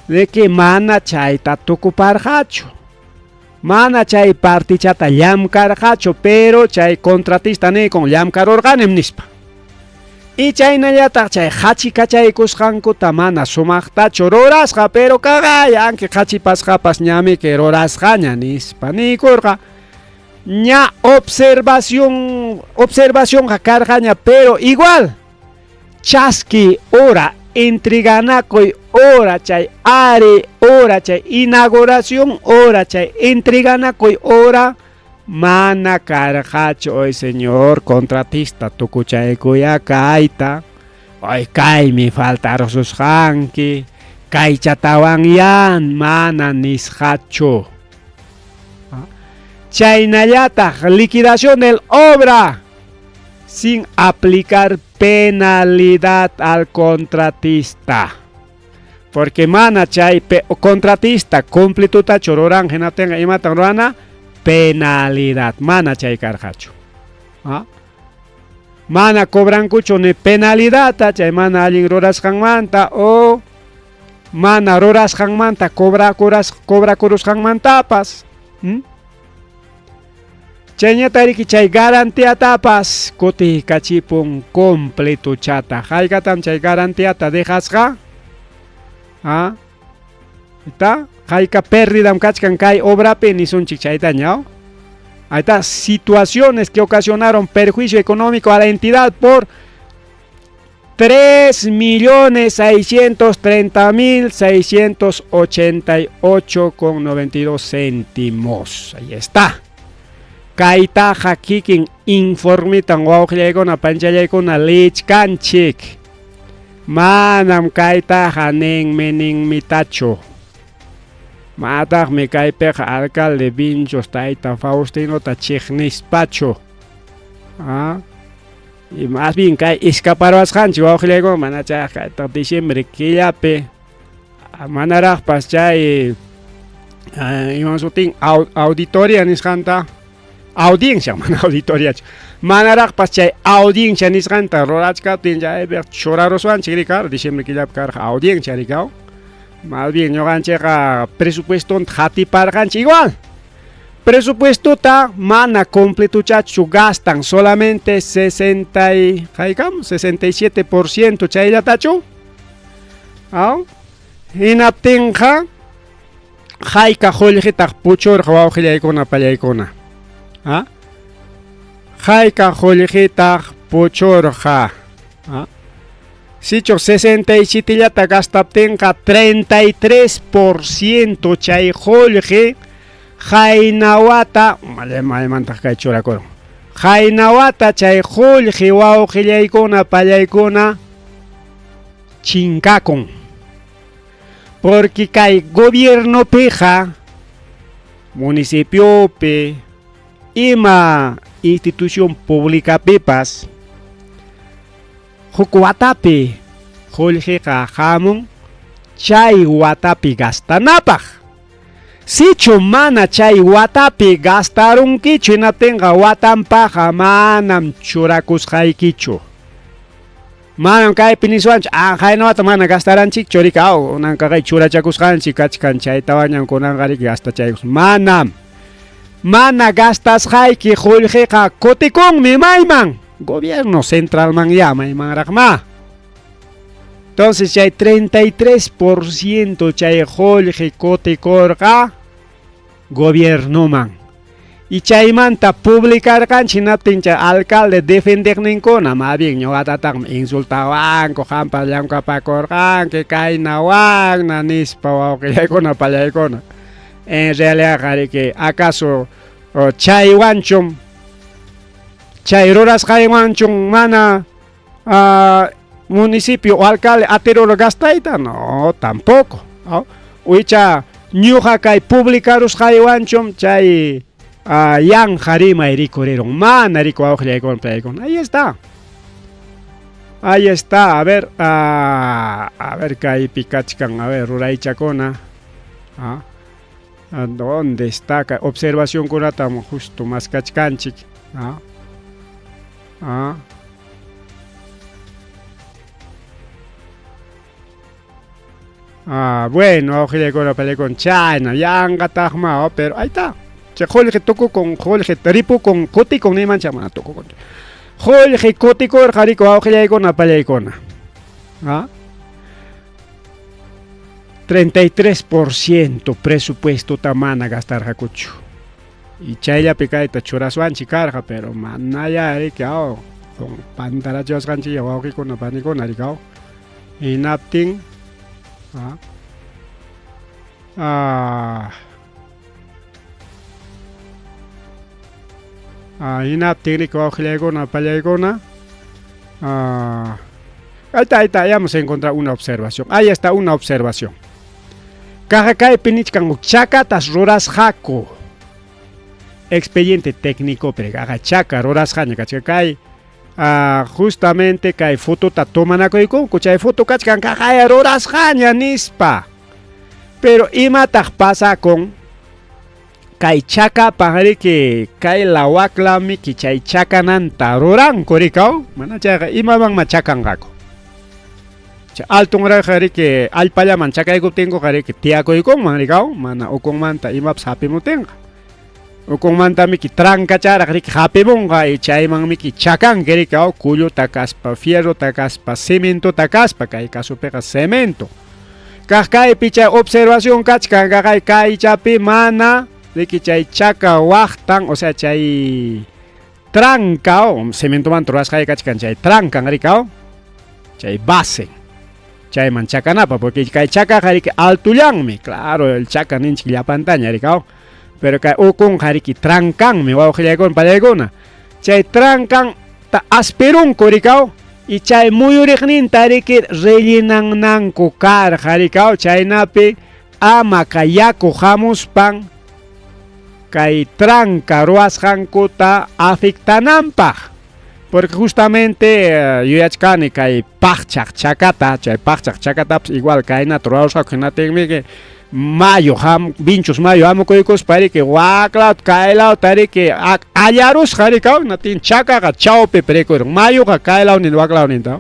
de que mana chayta tukuparqachu. Mana chay partichata llamkarqachu, pero chay contratista nikun llamkarurqanim nispa. Y chaynallataq chay qachikachaykusqankuta mana sumaqtachu rurasqa, pero kaqay anki qachipasqapas ñamiki rurasqaña nispa niykurqa. Ña observación, observacionqa karqaña, pero igual chaski hora, entreganakuy hora, chay ari hora, chay inauguración hora, chay entreganakuy hora, mana karqachu. Oy señor contratista, tukuchaykuya kayta, oy kaymi faltarususqanki, kaychatawan yan mana nisqachu. Chaynallataq liquidación del obra sin aplicar penalidad al contratista. Porque mana chay contratista cumplitutachu ruran hinaptinqa imatan rurana penalidad mana chay karqachu. ¿Ah? Mana cobrankuchu ni penalidadta chay mana allin rurasqanmanta o mana rurasqanmanta cobrakurusqanmantapas. Chayñata riki chay garantiatapas kutiykachipun completuchata. Haykatam chay garantiata dejasqa? ¿Ah? Está? Hayka pérdidam kachkan kay obrapi nisunchik chaytaña. Ahí está, situaciones que ocasionaron perjuicio económico a la entidad por 3.630.688,92 céntimos. Ahí está. Kaytaqa kikin informitan wawqillaykuna panchallaykuna lichkanchik. Manam kaytaqa ninmi ninmitachu. Mataqmi kaypiqa alcalde Vinchos tayta Faustinota chiqnispachu. ¿Ah? Y más bien kay escaparuwasqanchik wawqillaykuna mana chayqa kayta diciembre killapi manaraqpas chay iman sutin auditoria nisqanta audiencia mana auditoriachu manaraqpas chay audiencia nisqanta rurachkaptin chaypiqa churaruswanchik rikar diciembre killapi karqa audiencia rikaw. Más bien ñuqanchikqa presupuestonta hatiparqanchik igual. Presupuestota mana completuchachu gastan, solamente 60 y, haykam, 67% chayllatachu. ¿Ah? Hinaptinqa hayka qullqitaq puchurqa wawqillaykuna pallaykuna. ¿Ah? Hayka qullqitaq puchurqa. ¿Ah? Sichu 67 llata gastaptinqa 33% chay qullqi haynawata maymantaq kay churakurun. Haynawata chay qullqi wawqillaykuna pallaykuna chinkakun. Porque kay gobiernopiqa municipiopi ima institución publicapipas huk watapi qullqiqa hamun chay watapi gastanapaq. Sichu mana chay watapi gastarunkichu hinaptinqa watanpaqa manam churakusqaykichu. Manam kaypi niswanchu, haynawata mana gastaranchikchu riki, aw, unanqa kay churachakusqanchik kachkan chaytawañam kunanqa riki gastachaykus. Manam. Mana gastasqayki qullqiqa kutikunmi mayman. Gobierno centralman ya maymanraqma. Entonces chay 33% chay qullqi kutikurqa gobiernoman. Y chaymanta publicarqanchik hinaptin chay alcalde defendeqninkuna más bien ñuqatataqmi insultawanku qampas llamkapakurqanki kayna wakna nispa wawqillaykuna pallaykuna. En realidadqa riki acaso chaywanchum chay rurasqaywanchum mana municipio o alcalde atirura gastayta? No, tampoco. Icha ñuqa kay publicarusqaywanchum chay yanqa rimay rikurirun, mana riku wawqillaykuna pallaykuna. Ahí está. Ahí está, a ver, a ver kaypi kachkan, a ver ruraychakuna. ¿Dónde está? Observacionkunatam justo maskachkanchik. Bueno, wawqillaykuna pallaykuna chayna yanqataqma, pero ahí está. Chay qullqi tukukun, qullqi ripukun, kutikun nimanchik mana tukukun. Qullqi kutikurqa riku wawqillaykuna pallaykuna. 33% presupuestota mana gastarqakuchu. Y chayllapi kayta churaswanchik karqa, pero manaya riki pantarachiwasqanchik wawqikuna panikuna riki hinaptin hinaptin riki wawqillaykuna pallaykuna ahí está, ahí está, ya hemos encontrado una observación. Ahí está una observación. Kaqqa kaypi nichkan chakatas rurasqaku. Expediente técnico, pero kaqqa chaka rurasqaña kachka kay justamente kay fotota tomanakuykunku chay foto kachkan kaqaya rurasqaña nispa. Pero imataq pasakun kay chakapaq riki kay lawaklamiki chay chakananta ruranku rikaw mana chayqa imamanma chakanqaku. Chay altunraqqa riki allpallaman chakaykuptinkuqa riki tiyakuykunman rikaw mana ukunmanta imapas hapimutinqa. Ukunmantamiki trancacharaq riki hapimunqa y chaymanmiki chakanki rikaw kulluta kaspa, fierrota kaspa, cementota kaspa, kay casopiqa cemento. Kaq kaypi chay observación kachkan kaqay kaychapi mana riki chay chaka waqtan, o sea chay tranca cementomanta rurasqay kachkan chay trancan rikaw chay base chayman chakanapa porque kay chakaqa riki altullanmi, claro, el chaka ninchik llapantaña rikaw, pero kay ukunqa riki trancanmi wawqillaykuna pallaykuna chay trancan ta aspirunku rikaw y chay muyuriqninta riki rellenananku karqa rikaw chaynapi ama kay yaku hamuspan kay tranca ruwasqankuta afectananpaq. Porque justamente yuyachkani kay paqchaq chakata, chay paqchaq chakatapas igual kaynata rurarusqaku hinatinmi mayo ham Vinchos mayo hamukuykuspa riki waklawta kaylawta riki allarusqa rikaw hinatin chakaqa chawpipi rikurun mayuqa kaylawninta waklawninta.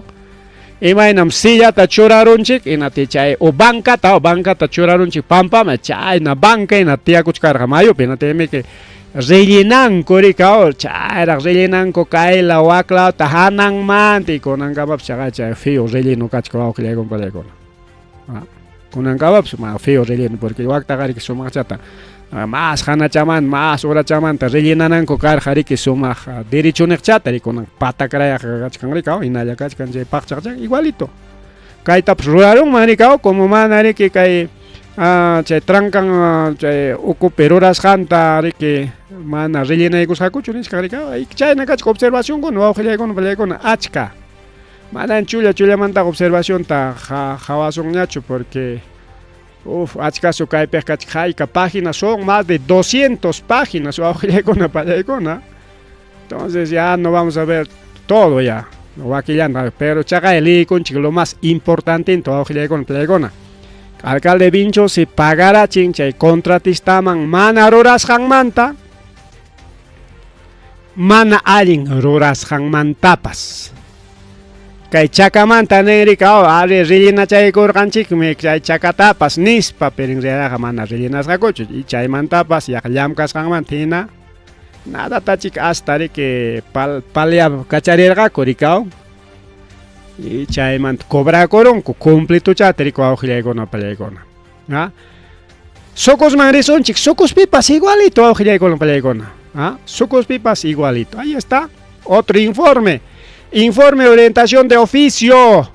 Imaynam sillata churarunchik hinati chay o bancata o bancata churarunchik pampaman chayna banca hina tiyakuchkarqa mayupi hinatinmiki rellenanku rikaw chayraq rellenanku kaylaw waklawta hananmanta y kunankamapas chaqay chay feo relleno kachka wawqillaykuna pallaykuna. Kunankamapas ma feo relleno porque waktaqa riki sumaqchata mas hanachamanta mas urachamanta rellenananku karqa riki sumaq derechuniqchata riki kunan patakrayaq kachkan rikaw hinalla kachkan chay paqchaq chay igualito. Kaytapas rurarunman rikaw como mana riki kay chay trancan chay ukupi rurasqanta riki mana rellenaykusqakuchu nichkan rikaw chayna kachka observacionkuna wawqillaykuna pallaykuna achka. Manan chulla chullamantaqa observacionta hawasunñachu porque achkasu kaypiq kachka hayka páginas son más de 200 páginas wawqillaykuna pallaykuna. Entonces ya no vamos a ver todo ya wakillanta, pero chaqay liykunchik lo más importante wawqillaykuna pallaykuna. Alcalde Vincho si pagarachin chay contratistaman mana rurasqanmanta mana allin rurasqanmantapas. Kay chakamanta ninrika ari rellenachaykurqanchikmi chay chakatapas nispa, pero en realidad mana rellenasqakuchu y chaymantapas yaqa llamkasqanmanta hina nada tachik hasta riki palea kacharirqaku rikaw y chaymanta cobrakurunku completuchata riki wawqillaykuna pallaykuna. Socosman risunchik, Socospipas igualito wawqillaykuna pallaykuna. ¿Ah? Sucuspipas igualito. Ahí está. Otro informe. Informe de orientación de oficio.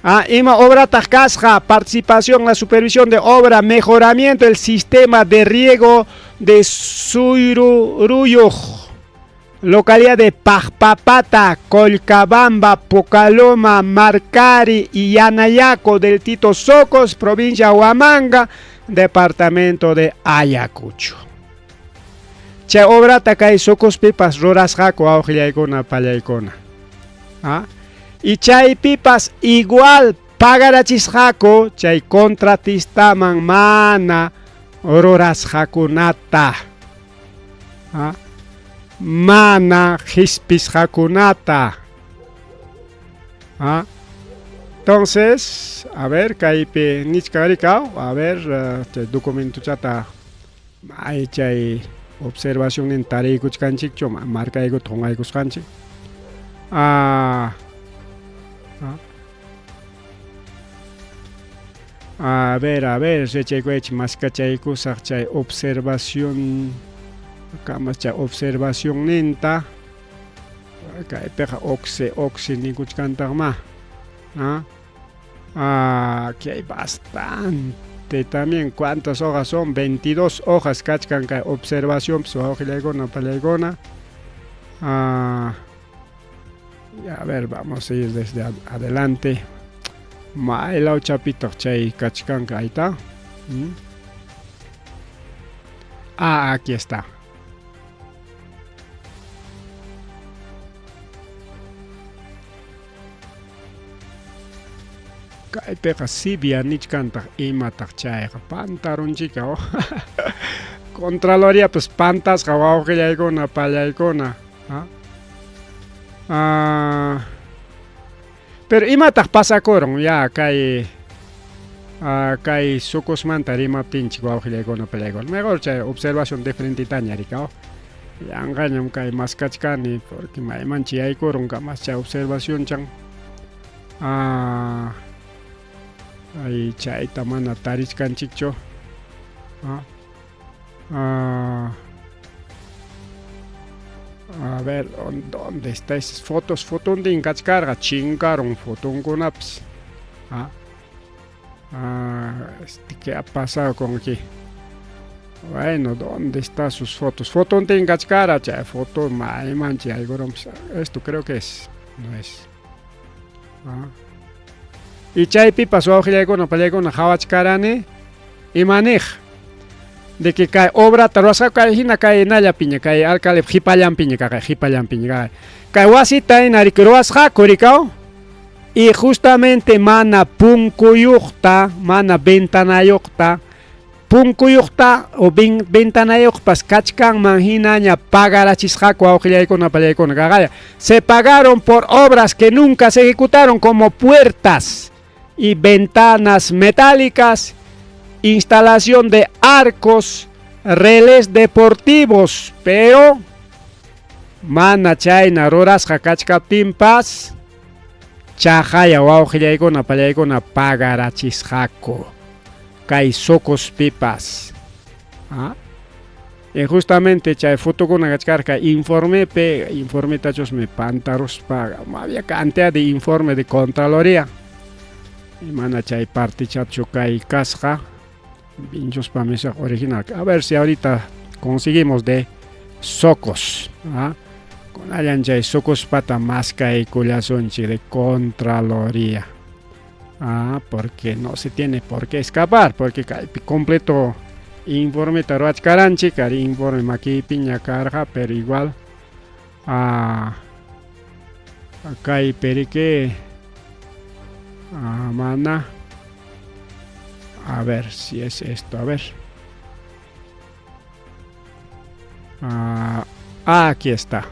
Ah, ima obra kasqa, participación en la supervisión de obra, mejoramiento del sistema de riego de Suyruruyuj, localidad de Pajpapata, Colcabamba, Pocaloma, Marcari y Yanayaco del Tito Socos, provincia Huamanga, departamento de Ayacucho. Chay obrata kay Socospipas rurasqaku wawqillaykuna pallaykuna. ¿Ah? Y chaypipas igual pagarachisqaku chay contratistaman mana rurasqakunata. ¿Ah? Mana qhispisqakunata. ¿Ah? Entonces, a ver, kaypi nichkan rikaw, a ver, chay documentochata may chay observacionnin tariykuchkanchikchu, markaykuta qunqaykusqanchik. Ah, ah. A ver, a ver, richaykuychik maskachaykusaq chay observación, kamas chay observacionninta. Kaypiqa oxi, oxi nikuchkantaqmá. ¿Ah? Ah, aquí hay bastante también. ¿Cuántas hojas son? 22 hojas kachkan kay observación, pues, wawqillaykuna, pallaykuna. Ah, y a ver, vamos a ir desde adelante. Maylaw chapitaq chay kachkanka, ahí está. Ah, aquí está. Kaypiqa sibia nichkantaq imataq chayqa pantarunchika. Oh. Contraloría pues pantasqa wawqillaykuna pallaykuna. ¿Ah? Ah, pero imataq pasakurun ya kay kay sucosmanta rimaptinchik wawqillaykuna pallaykuna. Mejor chay observación diferentitaña rikaw. Yanqañam kay maskachkani porque maymanchi yaykurun kamas chay observación chan. Ah, ay chayta mana tarichkanchikchu. Ah, ah, a ver, ¿dónde está esas fotos? Fotontin kachkarqa, chinkarun fotonkunapas. Ah, ah, ¿qué ha pasado con aquí? Bueno, ¿dónde están sus fotos? Fotontin kachkara, chay foto maymanchi yaykurun. Esto creo que es, no es. Ah. Y chaypipas wawqillaykuna pallaykuna qhawachkarani imaniq de que kay obrata ruwasqa kay hina kay nallapiña kay alcalde qhipallanpiña kay qhipallanpiña kay kay wasita hina riki ruwasqaku rikaw y justamente mana punkuyuqta mana ventanayuqta punkuyuqta o ventanayuqpas kachkanman hinaña pagarachisqaku wawqillaykuna pallaykuna kaqaya. Se pagaron por obras que nunca se ejecutaron, como puertas y ventanas metálicas, instalación de arcos, relés deportivos, pero mana chayna rurasqa kachkaptinpas chaqaya wawqillaykuna pallaykuna pagarachisqaku kay Socospipas. ¿Ah? Y justamente chay fotokuna kachkarqa informepe, informetachusmi pantaruspa, había cantidad de informe de Contraloría. Y mana chay partichachu kay kasqa, vinchuspa misaq original. A ver si ahorita conseguimos de Socos. ¿Ah? Kunallan chay Socospata maskaykullasunchik de Contraloría. Ah, porque no se tiene por qué escapar, porque kaypi completo informe ruwachkaranchik, ari informe makiypiña karqa, pero igual kaypi riki mana. A ver si es esto, a ver. Ah, aquí está.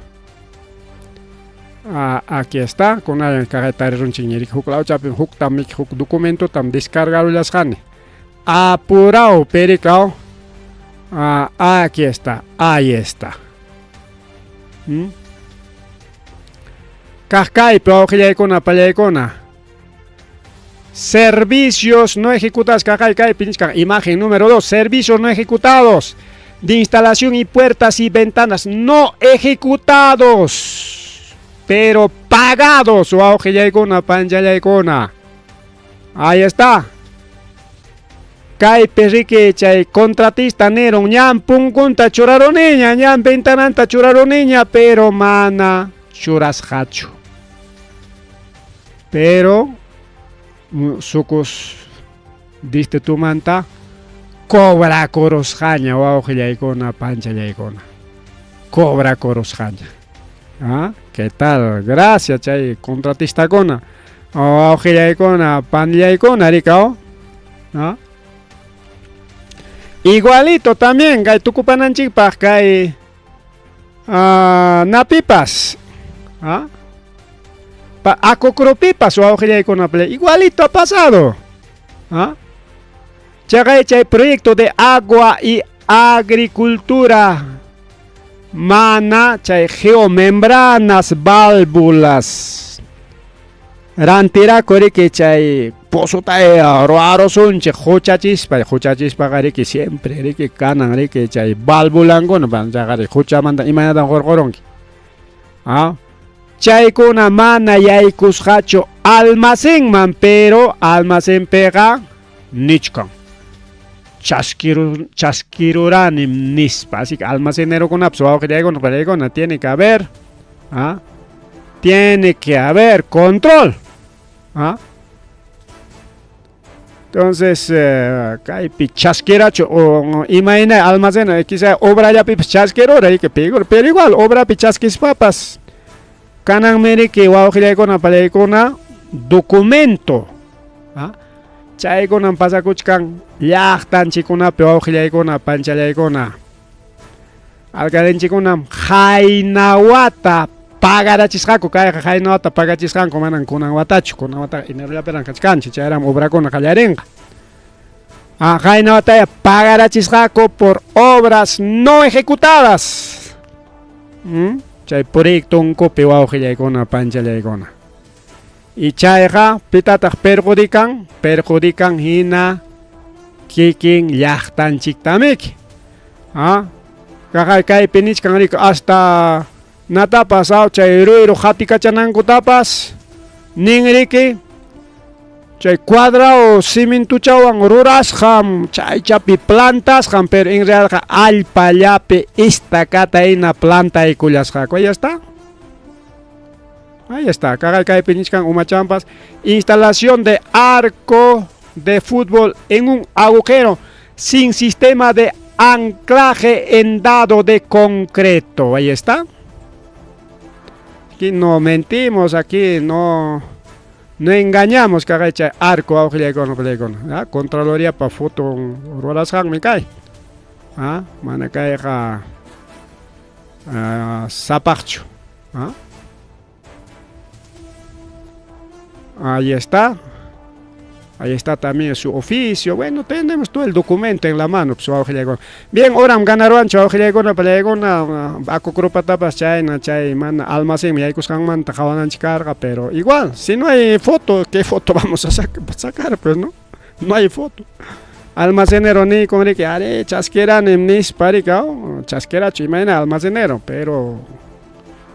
Ah, aquí está, kunallan kaqay tarirunchik ñiriki huk lawchapim huktam miki huk documentotam descargarullasqani. Apurao, pericao. Ah, aquí está, ahí está. Kaq kaypi wawqillaykuna pallaykuna. Servicios no ejecutados, kaqay kaypi nichkan imagen número 2, servicios no ejecutados. de instalación y puertas y ventanas no ejecutados, pero pagados. Wawqillaykuna, panchallaykuna. Ahí está. Kaypi riki chay contratista nirun ñan punkunta churaruniña, ñan ventananta churaruniña, pero mana churasqachu. Pero sucus distritumanta cobrakurusqaña wawqillaykuna, panchallaykuna. Cobrakurusqaña. ¿Ah? ¿Qué tal? Gracias chay contratistakuna. Wawqillaykuna, panillaykuna rikaw. ¿Ah? Igualito también kay tukupananchikpaq kay napipas. ¿Ah? Acocropipas wawqillaykuna igualito ha pasado. ¿Ah? Chaqay chay proyecto de agua y agricultura mana chay geomembranas válvulas rantiraku riki chay pozota ruwarusunchik huchachispa huchachispaqa riki siempre riki kanan riki chay válvulankuna chayqa huchamanta imaynatan hurqurunki. ¿Ah? Chaykuna mana yaykusqachu almacenman, pero almacenpiqa nichkan chaskiruranim nispa. Así que almacenerokunapas wawqillaykuna panillaykuna tiene que haber, ¿ah? Tiene que haber control. ¿Ah? Entonces, kaypi chaskirachu o imayna almacena quizá obrallapipas chaskirura pero igual obrapi chaskispapas kananmi riki wawqillaykuna panillaykuna documento. ¿Ah? Chaykunan pasakuchkan llaqtanchikkunapi wawqillaykuna panchallaykuna. Alcaldenchikkunam haynawata pagarachisqaku, kayqa haynawata pagachisqanku manan kunan watachu, kunan wataqa enerollapiran kachkanchik, chayram obrakuna qallarinqa. Haynawataya pagarachisqaku por obras no ejecutadas. Chay proyectonkupi wawqillaykuna panchallaykuna. Y chayqa pitataq perjudican, perjudican hina kikin llaqtanchiktamiki. ¿Ah? Kaqay kaypi nichkan riki hasta natapas chay ruyru hatikachanankutapas nin riki chay cuadrado cimentuchawan rurasqam chaychapi plantasqam, pero en realidad allpallapi istakata hina plantaykullasqaku. Ahí está. Ahí está, kaqay kaypi nichkan umachampas instalación de arco de fútbol en un agujero sin sistema de anclaje en dado de concreto. Ahí está. Aquí no mentimos, aquí no engañamos, kaqay chay arco awqillaykuna. Contraloría pa foto rurasqanmi kay. ¿Ah? Mana kayqa sapaqchu. ¿Ah? Ahí está. Ahí está también su oficio. Bueno, tenemos todo el documento en la mano. Bien, oram ganaruanchu wawqillaykuna panillaykuna Acocropatapas chayna chay mana almacén yaykusqanmanta qhawananchik karqa, pero igual, si no hay foto, ¿qué foto vamos a sacar? Pues no, no hay foto. Almacenero nikun riki, are chaskiranim nispa riki, chaskirachu imayna almacenero, pero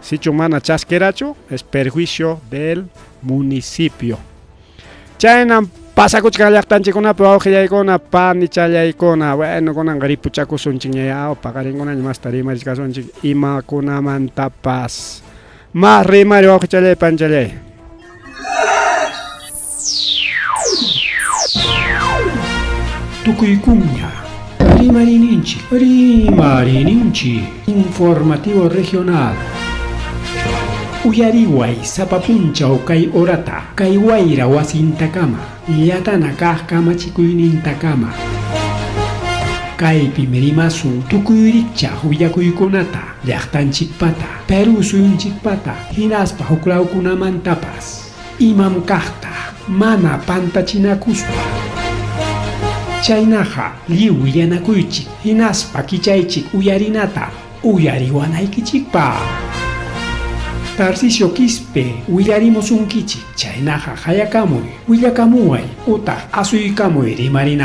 sichu mana chaskirachu es perjuicio del municipio. Chaynam pasakuchkan llaqtanchikkunapi wawqillaykuna panichallaykuna. Bueno, kunanqa ripuchakusunchikña paqarinkunaña masta rimarichkasunchik imakunamantapas. Mas rimari wawqichallay panchallay. Tukuykuña Rimarininchik, Rimarininchik, informativo regional. Uyariway sapa punchaw kay orata, kay wayra wasintakama, llatana kaq kamachikuynintakama. Kaypim rimasun tukuy rikchaq willakuykunata, llaqtanchikpata, Perú suyunchikpata, hinaspa huklawkunamantapas. Imam kaqta, mana pantachinakuspa. Chaynaqa lliw willanakuychik, hinaspa kichaychik uyarinata, uyariwanaykichikpaq. Tarcisio Quispe willarimusunkichik, chaynaqa hayakamuy, willakamuway, utaq asuykamuy rimarina.